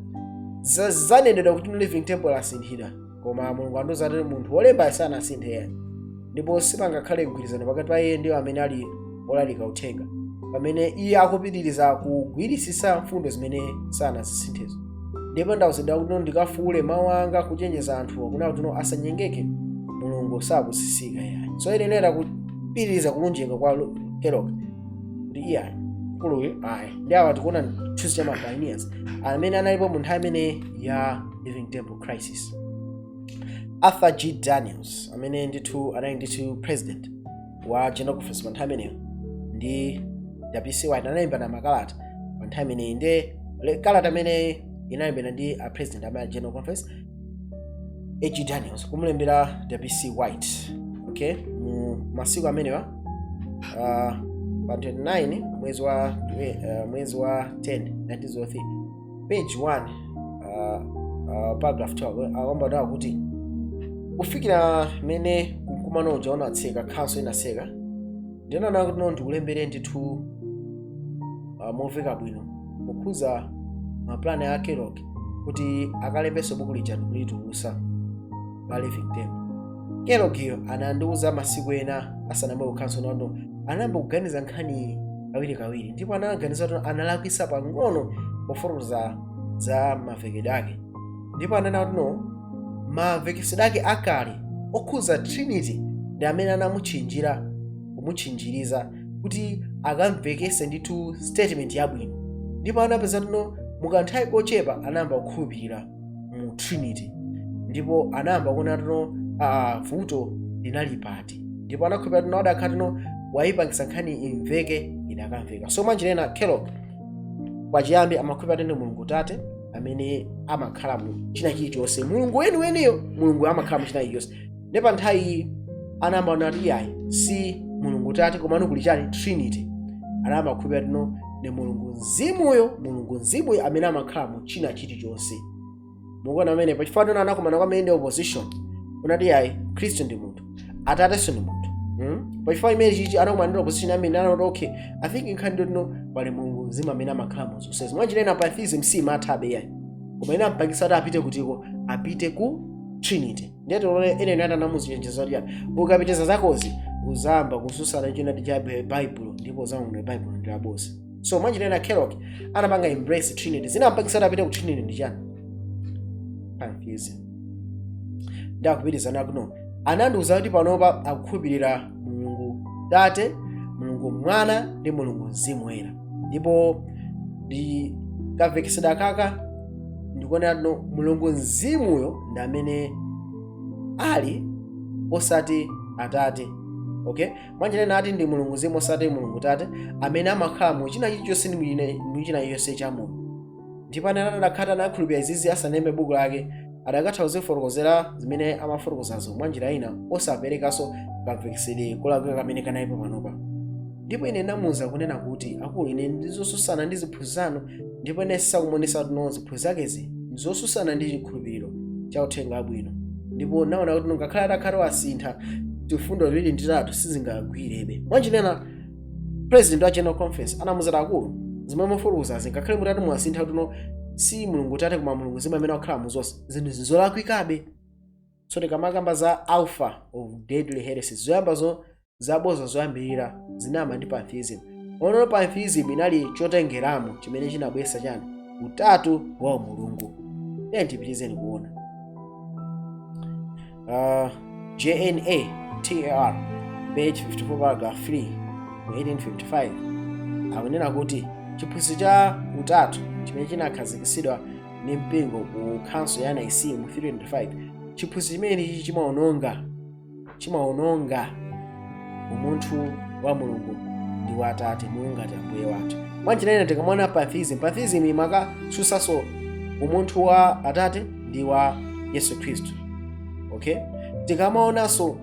A: Zanenedwa kuti Living Temple asinthidwa, koma Mulungu andiuza kuti munthu wolemba sanasinthe yayi, ndipo sipangakhale mgwirizano pakati pa iye ndiwo amene ali olalika uthenga pamene iye akupitiriza kugwirisisa mfundo zimene sanazisinthezo. Ndipo ndawuzidwa kuti ndikafuule mawu anga kuchenjeza anthuwo kuna kuti no asanyengeke, Mulungu sakusisika yayi. So iyenera kupitiriza kulunjika kwa Kellogg kuti iyayi, mkuluyu ayi. Ndi awa tikuona chithunzi cha ma pioneers amene analipo mu nthawi imene ya Living Temple crisis. Arthur G. Daniells amene ndithu anali ndithu president wa General Conference pa nthawi imeneyo ndi WC White analembana makalata pa nthawi imeneyi. Ndi kalata imene inalembedwa ndi a president amene a General Conference, A.G. Daniells, kumulembera WC White, okay, mu masiku amenewa pa 29 mwezi wa 10, 1903, page 1, paragraph 12, akamba kuti kufikira mene kumkumano uja unatseka, council inatseka, ndinaona kuti no ndikulembere ndithu momveka bwino kukhuza maplani a Kellogg kuti akalembenso buku lija ndikulitulusa la Living Temple. Kelloggyo anandiuza masiku ena asanabwere ku council nono. Anayamba kuganiza nkhani kawirikawiri ndipo anaganiza kuti analakwisa pang'ono pofotokoza za mavekedwe ake, ndipo ananena kuti no, mavekesedwe ake akale okhuza Trinity ndi amene anamutchinjira, kumutchinjiriza kuti akamvekese ndithu statement yabwino. Ndipo anapeza tino mukanthawi kochepa anayamba kukhulupirira mu Trinity, ndipo anayamba kuona tino vuto linali pati, ndipo anakhulupirira tino adakhala tino wayipangisa nkhani imveke, idakamveka. So mwanjira Kellogg pachiyambi amakhulupirira ndi Mulungu Tate amene amakhala mu china chilichonse, Mulungu weniweniyo, Mulungu amakhala mu china chilichonse. Ndipo pa nthawi iyi anayamba kuona kuti iyayi, si Mulungu Tate, komano kuli chani? Trinity. Anayamba kukhulupirira tino ndi Mulungu Mzimuyo, Mulungu Mzimuyo amene amakhala mu china chilichonse. Mukuona amene pachifukwa tino anakumana kwamene ndi opposition unati iyayi, Khristu ndi munthu, Atatenso ndi munthu. Pachifukwa imene chichi anakumana ndi opposition amene anati, "Okay, I think nkhani ndi tino pali Mulungu Mzimu amene amakhala mu zonsezi." Mwanjira ina pantheism si imathabe iyayi, koma ina ampangisa kuti apite kutiko? Apite ku Trinity. Ndiye tione ene ati anamuzichenjeza kuti yani, ukapiteza zakozi uzamba kususana chinati cha Baibulo ndipo uzaona Baibulo ndi laboza. So mwanjira ina Kellogg anapanga embrace Trinity. Zinampangisa kuti apite ku Trinity ndi chani? Pantheism. Ndakupitizana kuno, anandiuza kuti panopa akukhulupirira Mulungu Tate, Mulungu Mwana ndi Mulungu Mzimu Woyera, ndipo ndi kamvekesedwe kaka ndikuonera no Mulungu Mzimuyo ndi amene ali, osati Atate. Okay, mwanjira ina ati ndi Mulungu Mzimu, osati Mulungu Tate, amene amakhala mu china chilichonse ndi mu china chilichonse cha moyo. Ndipo anati adakhala anakhulupirira izizi asanembe buku lake, adakatha kuzifotokozera zimene amafotokozazo mwanjira ina, osaperekanso kamvekesedwe kolakwika kamene kanalipo panopa. Ndipo ine ndamuwuza kunena kuti, "Akulu, ine ndizosusana ndi ziphunzitso zanu," ndipo ine sisakumonesa kuti no, ziphunzitso zakezi ndizosusana ndi chikhulupiriro cha uthenga wabwino. Ndipo naona kuti ngakhale atakhala wasintha tifundo ziwiri ndi tatu, sizingagwirebe. Mwanjinena president wa General Conference anamuwuza, "Akulu, zimene mufotokozazi, ngakhale mutati mwasintha kuti no, si Mulungu Tate koma Mulungu Mzimu amene wakhala mu zonse, zinthu zolakwikabe." So tikamakamba za alpha of deadly heresies, zoyamba zo zaboza zoyambirira zinayamba ndi pantheism. Ono pantheism inali chotengeramo chimene chinabweretsa chani? Utatu wa Mulungu. Tiye tipitizeni kuona JNA TAR, page 54, paragraph 3, mu 1855 akunena kuti chiphunzitso cha utatu chimene chinakhazikitsidwa ndi mpingo ku Council ya Nicaea mu 325, chiphunzitso chimenechi chimaononga umunthu wa Mulungu ndi wa Atate, Mulungu ngati Ambuye wathu. Mwanjira ina tikamona pantheism, pantheism imakasusanso umunthu wa Atate ndi wa Yesu Khristu. Okay, tikamaonanso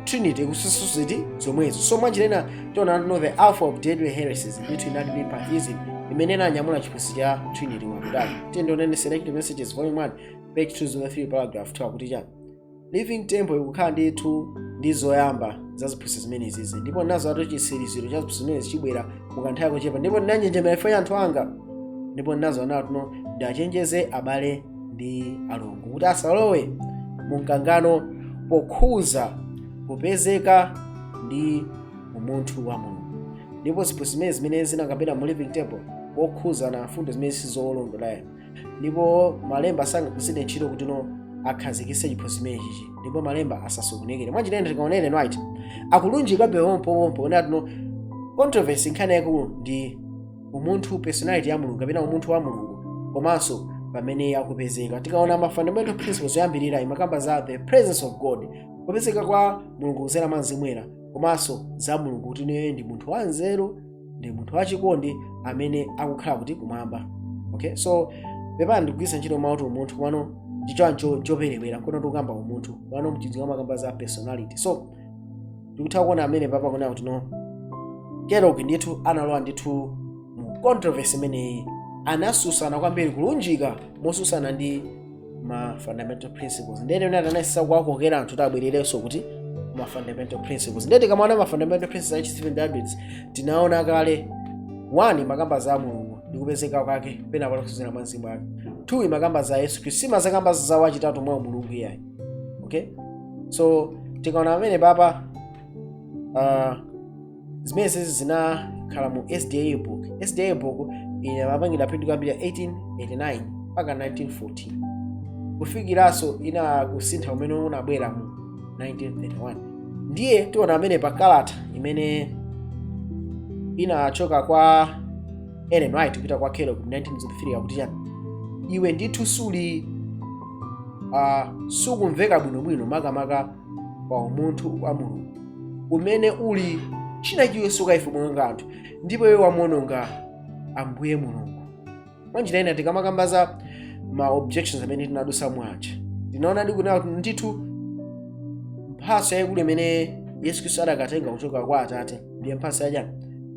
A: Trinity, kususanso ziti? Zomwezo. So mwanjira ina tiona no, the alpha of deadly heresies ndithu inali ndi pantheism imene inanyamula chiphunzitso cha Trinity mwakutali. Tiye ndionene Selected Messages, volume 1, page 203, paragraph 2, akuti chani? Living Temple ikukhala ndithu ndi zoyamba za ziphunzitso zimenezizi, ndipo nazo atu chitsiriziro cha ziphunzitso zimenezi chibwera mukanthawi kochepa. Ndipo ndinanjenjemera ifo ya anthu anga, ndipo nazo anatuno ndachenjeze abale ndi alongo kuti asalowe mu mkangano pokhuza kupezeka ndi umunthu wa Mulungu, ndipo ziphunzitso zimene zimene zinakambira mu Living Temple pokhuza na fundo zimene sizolondolayo, ndipo malemba sangagwiritsidwe ntchito kuti no, akhazikitse chiphunzitso chimenechichi, ndipo malemba asasokonekere. Mwanjira tikaonere right akulunjika pompo onati no, controversy, nkhani yaikulu ndi umunthu, personality ya Mulungu kapena umunthu wa Mulungu, komanso pamene akupezeka. Tikaona ma fundamental principles yoyambirira imakamba za the presence of God, kupezeka kwa Mulungu kudzera mwa Mzimu Woyera, komanso za Mulungu kuti iye ndi munthu wanzeru, ndi munthu wachikondi amene akukhala kuti? Kumwamba. Okay, so pepani ndikugwiritsa ntchito mawu kuti umunthu, komano ndichoncho choperewera nkono tikukamba umunthu pano, mchizungu amakamba za personality. So tikutha kuona amene papa kunena kuti no, Kellogg ndithu analowa ndithu mu controversy imeneyi, anasusana kwambiri, kulunjika mosusana ndi ma fundamental principles. Ndene unati anayesa kuwakokera anthu kuti abwererenso kuti ma fundamental principles. Ndiye tikamaona ma fundamental principles a Seventh Adventist, tinaona kale 1 makamba za Mulungu ndi kupezeka kwake pena palokusuzira mwa Mzimu wake, 2 makamba za Yesu Khristu, simazakamba za wachitatu mwa Mulungu iyayi. Okay, so tikaona amene papa Zimenezi zinakhala mu SDA book. SDA book inamapangidwa print kuyambira 1889 mpaka 1914, kufikiranso ina kusintha umene unabwera mu 1931. Ndiye tiona amene pa kalata imene inachoka kwa Ellen White kupita kwa Kellogg mu 1903 akuti chani? Iwe ndithu suli sukumveka bwinobwino, makamaka pa umunthu wa Mulungu umene uli china chilichonse kwa ife monga anthu, ndipo iwe wamuononga Ambuye Mulungu. Mwanjira ina, tikamakamba za ma objections amene tinadusa mwaja, tinaona ndi kunena kuti ndithu mphatso yayikulu imene Yesu Khristu adakatenga kuchoka kwa Atate ndiye mphatso yachani?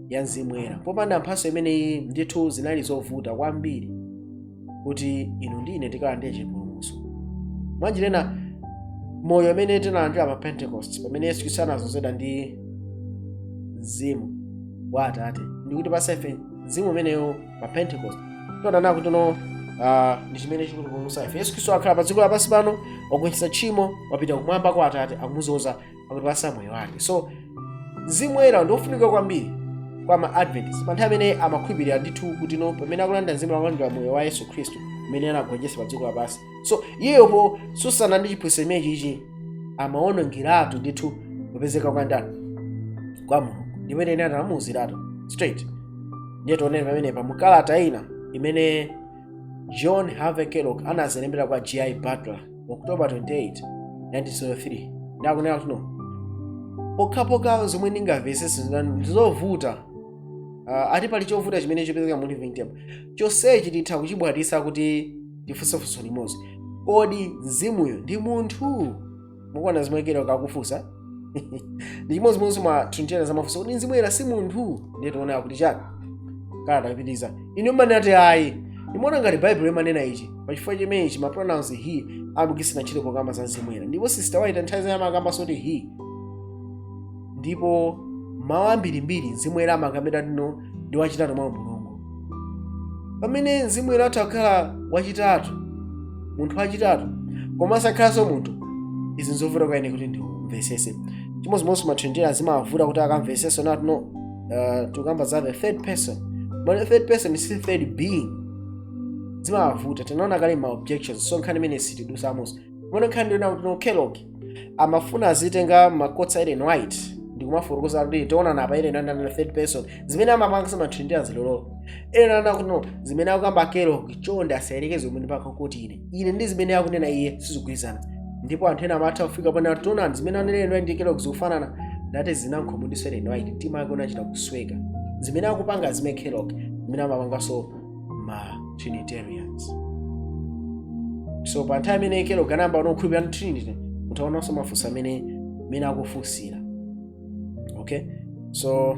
A: Ya Mzimu Woyera. Popanda mphatso imeneyi, ndithu zinali zovuta kwambiri kuti inu ndi ine tikalandire chipulumutso. Mwanjira ina, moyo umene tinalandira pa Pentecost, pamene Yesu Khristu anadzozedwa ndi Mzimu wa Atate ndikuti pasa ife mzimu umeneyo pa Pentecost, tionana kuti no ndi chimene chikutipulumutsa ife. Yesu Khristu akhala pa dziko lapansi pano, wagonjetsa tchimo, wapita kumwamba kwa Atate, akumuzoza, akutipasa moyo wake. So Mzimu Woyera ndiofunika kwambiri kwa ma Adventist pa nthawi imene amakhulupirira ndithu kuti no, pamene akulanda mzimu, akulandira moyo wa Yesu Khristu umene anagonjetsa pa dziko lapansi. So iyeyo posusana ndi chiphunzitso chimene chichi, amaonongeratu ndithu kupezeka kwa ndani? Kwa Mulungu. Ndipo ine anamuwuziratu straight. Ndiye tionere pamenepa mukalata ina imene John Harvey Kellogg anazilembera kwa G.I. Butler, October 28, 1903. Ndakunena kuti no, pokhapokha zomwe ndingamvetsetse ndizovuta, ati pali chovuta chimene chipezeka mu Living Temple chonsechi, titha kuchibwatisa kuti tifunse funso limodzi: kodi mzimuyo ndi munthu? Mukuona zimwe Kellogg akufunsa ndi chimodzimodzi mwa Trinitarian zamafunsa kuti mzimu woyera si munthu. Ndiye tiona kuti chani? Kalata kupitiriza: inu mmanena ati ayi, ndimaona ngati Baibulo imanena ichi. Pachifukwa chimenechi ma pronouns "he" amagwiritsidwa ntchito pokamba za mzimu woyera, ndipo Sister White nthawi zina amakambanso kuti "he". Ndipo mawu ambirimbiri mzimu woyera amakambidwa tino ndi wachitatu mwa Mulungu. Pamene mzimu woyera atha kukhala wachitatu, munthu wachitatu, koma asakhalanso munthu, izi nzovuta kwa ine kuti ndimvesese. Chimodzimodzi ma Trinitarian zimavuta kuti akamvesese nati no, tikamba za the third person, but the third person is the third being, zimavuta. Tinaona kale ma objections, so nkhani imene sitidusamonso. Kumene nkhani ndiona kuti no, Kellogg amafuna azitenga ma quotes a Ellen White ndikumafotokoza kuti tiona apa Ellen White ndi third person, zimene amapanga ma Trinitarians lero. Ellen ana kuti no, zimene akukamba Kellogg chonde asayelekeze umene paka kuti ine ndi zimene akunena iye sizigwirizana. Ndipo anthu ena amatha kufika pano, tiona zimene anena Ellen White ndi Kellogg zikufanana. Ndati zinankhumudwitsa Ellen White, mtima wake unachita kusweka. Zimene akupanga zimene Kellogg, zimene amapanganso ma Trinitarians. So pa nthawi imene Kellogg anayamba kukhulupirira Trinity, mutaonanso mafunso amene akufunsira. Okay, so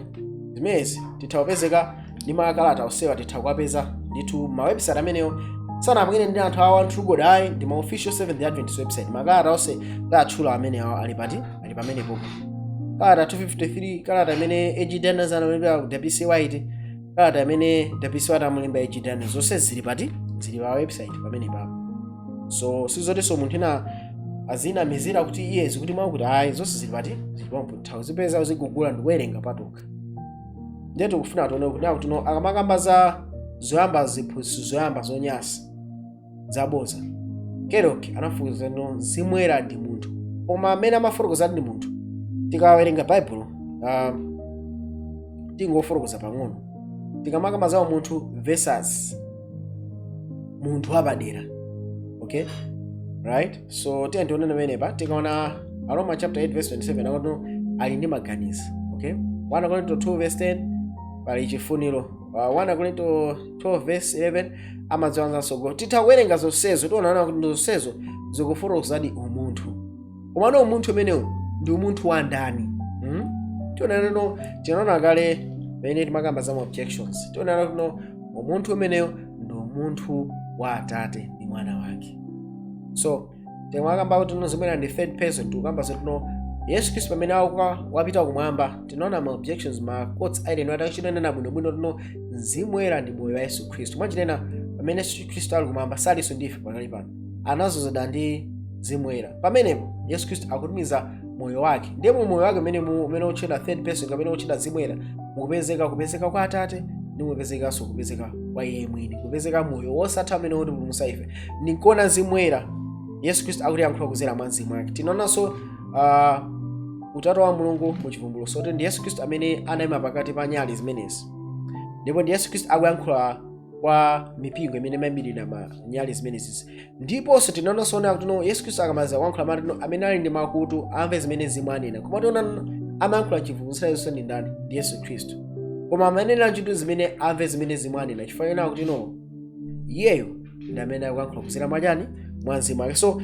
A: zimenezi titha kupezeka ndi makalata osewa, titha kuwapeza ndithu ma website amenewo. Sanapangire ndi anthu awa True God ayi, ndi ma official Seventh Adventist website. Makalata onse tatchula amene awa ali pati? Ali pamenepo. Kalata 253, kalata imene A.G. Daniels analembera WC White, kalata imene WC White amulemba A.G. Daniels, zonse zili pati? Zili pa website pamene papo. So sizotinso munthu ina azinamizira kuti iye zikuti mwakuti ayi, zonse zili pati? Zili pampo. Titha kuzipeza, uzigugula ndikuwerenga patokha. Ndiye tikufuna tione kuti kuti no, akamakamba za zoyamba, ziphunzitso zoyamba zonyasa zaboza, Kellogg anafotokoza no, mzimu woyera ndi munthu. Koma amene amafotokoza ndi munthu, tikawerenga Baibulo, tingofotokoza pang'ono. Tikamakamba za munthu versus munthu wapadera, okay, right? So tiye tionene pamenepa. Tikaona Aroma chapter 8 verse 27, akuti ali ndi maganizo. Okay, 1 Korinto 2 verse 10, pali chifuniro. 1 Korinto 12 verse 11, amadziwa zamtsogolo. Titha kuwerenga zonsezo, tionana kuti zonsezo zikufotokozadi umunthu. Komano umunthu umenewu ndi umunthu wa ndani? Tionana no, tinaona kale pamene timakamba za objections, tionana kuno umunthu umenewu ndi umunthu wa Atate ndi Mwana wake. So timakamba kuti no, zimene ndi third person, tikukamba zotino Yesu Khristu pamene auka wapita kumwamba. Tinaona ma objections, ma quotes a Ellen atachinenena bwinobwino tino mzimu woyera ndi moyo wa Yesu Khristu. Mwachinena, pamene Yesu Khristu ali kumwamba, salinso ndife pakali pano, anazozedwa ndi mzimu woyera. Pamenepo Yesu Khristu akutumiza Moyo wake. Ndiye mu moyo wake umene utchedwa third person kapena utchedwa Mzimu Woyera, mukupezeka kupezeka kwa Atate ndi mukupezekanso kupezeka kwa iye mwini, kupezeka moyo wosatha amene utipulumutsa ife. Ndikuona Mzimu Woyera, Yesu Khristu akutiyankhula kudzera mwa Mzimu wake. Tinaonanso utatu wa Mulungu mu Chivumbulutso, kuti ndi Yesu Khristu amene anayima pakati pa nyali zimenezi, ndipo ndi Yesu Khristu akuyankhula kwa mipingo imene imayimirira ma nyali zimenezi. Ndiponso tinaonanso ona kuti no, Yesu Khristu akamaliza kuyankhula amati no, amene ali ndi makutu amve zimene Mzimu anena. Koma tiona amayankhula Chivumbulutso Yesu ndi ndani? Ndi Yesu Khristu. Koma amanena ntchito zimene amve zimene Mzimu anena, chifukwa chonena kuti no, iyeyo ndi amene akuyankhula kudzera mwachani? Mwa Mzimu wake. So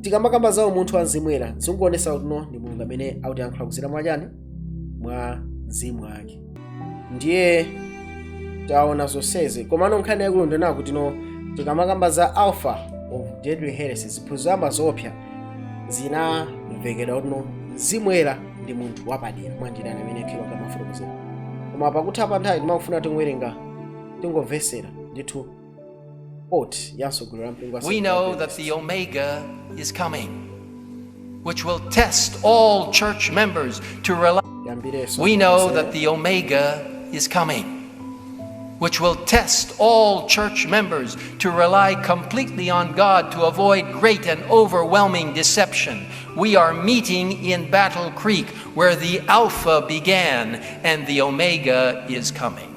A: tikamakamba za umunthu wa Mzimu Woyera, zikuonesa kuti no, ndi Mulungu amene akutiyankhula kudzera mwachani? Mwa Mzimu wake. Ndiye taona zonsezi, komano nkhani yaikulu ndina kuti no, tikamakamba za alpha of deadly heresies, ziphunzitso zamba zoopsa, zinamvekedwa kuti no, Mzimu Woyera ndi munthu wapadera mwanjira amene Kellogg amafotokozera. Koma pakutha pa nthawi timafuna tingowerenga, tingomvesera ndithu quote ya mtsogoleri wa mpingo wa
B: We know that the Omega is coming, which will test all church members to rely.
A: Yambireso.
B: We know that the Omega is coming, which will test all church members to rely completely on God to avoid great and overwhelming deception. We are meeting in Battle Creek, where the Alpha began and the Omega is coming.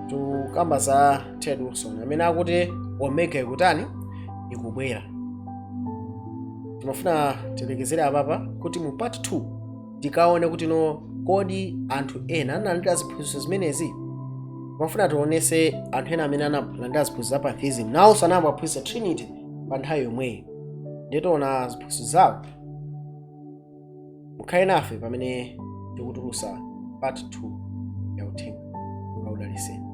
A: Tukamba za Ted Wilson amene akuti Omega ikutani? Ikubwera. Timafuna tilekezere apapa kuti mu part 2 tikaone kuti no, kodi anthu ena analandira ziphunzitso zimenezi? Timafuna tionese anthu ena amene analandira ziphunzitso za pantheism, nawonso anayamba kuphunzitsa Trinity pa nthawi yomweyi, nditiona ziphunzitso zawo. Mukhale nafe pamene tikutulusa part 2 ya uthenga. Mulungu akudalitseni.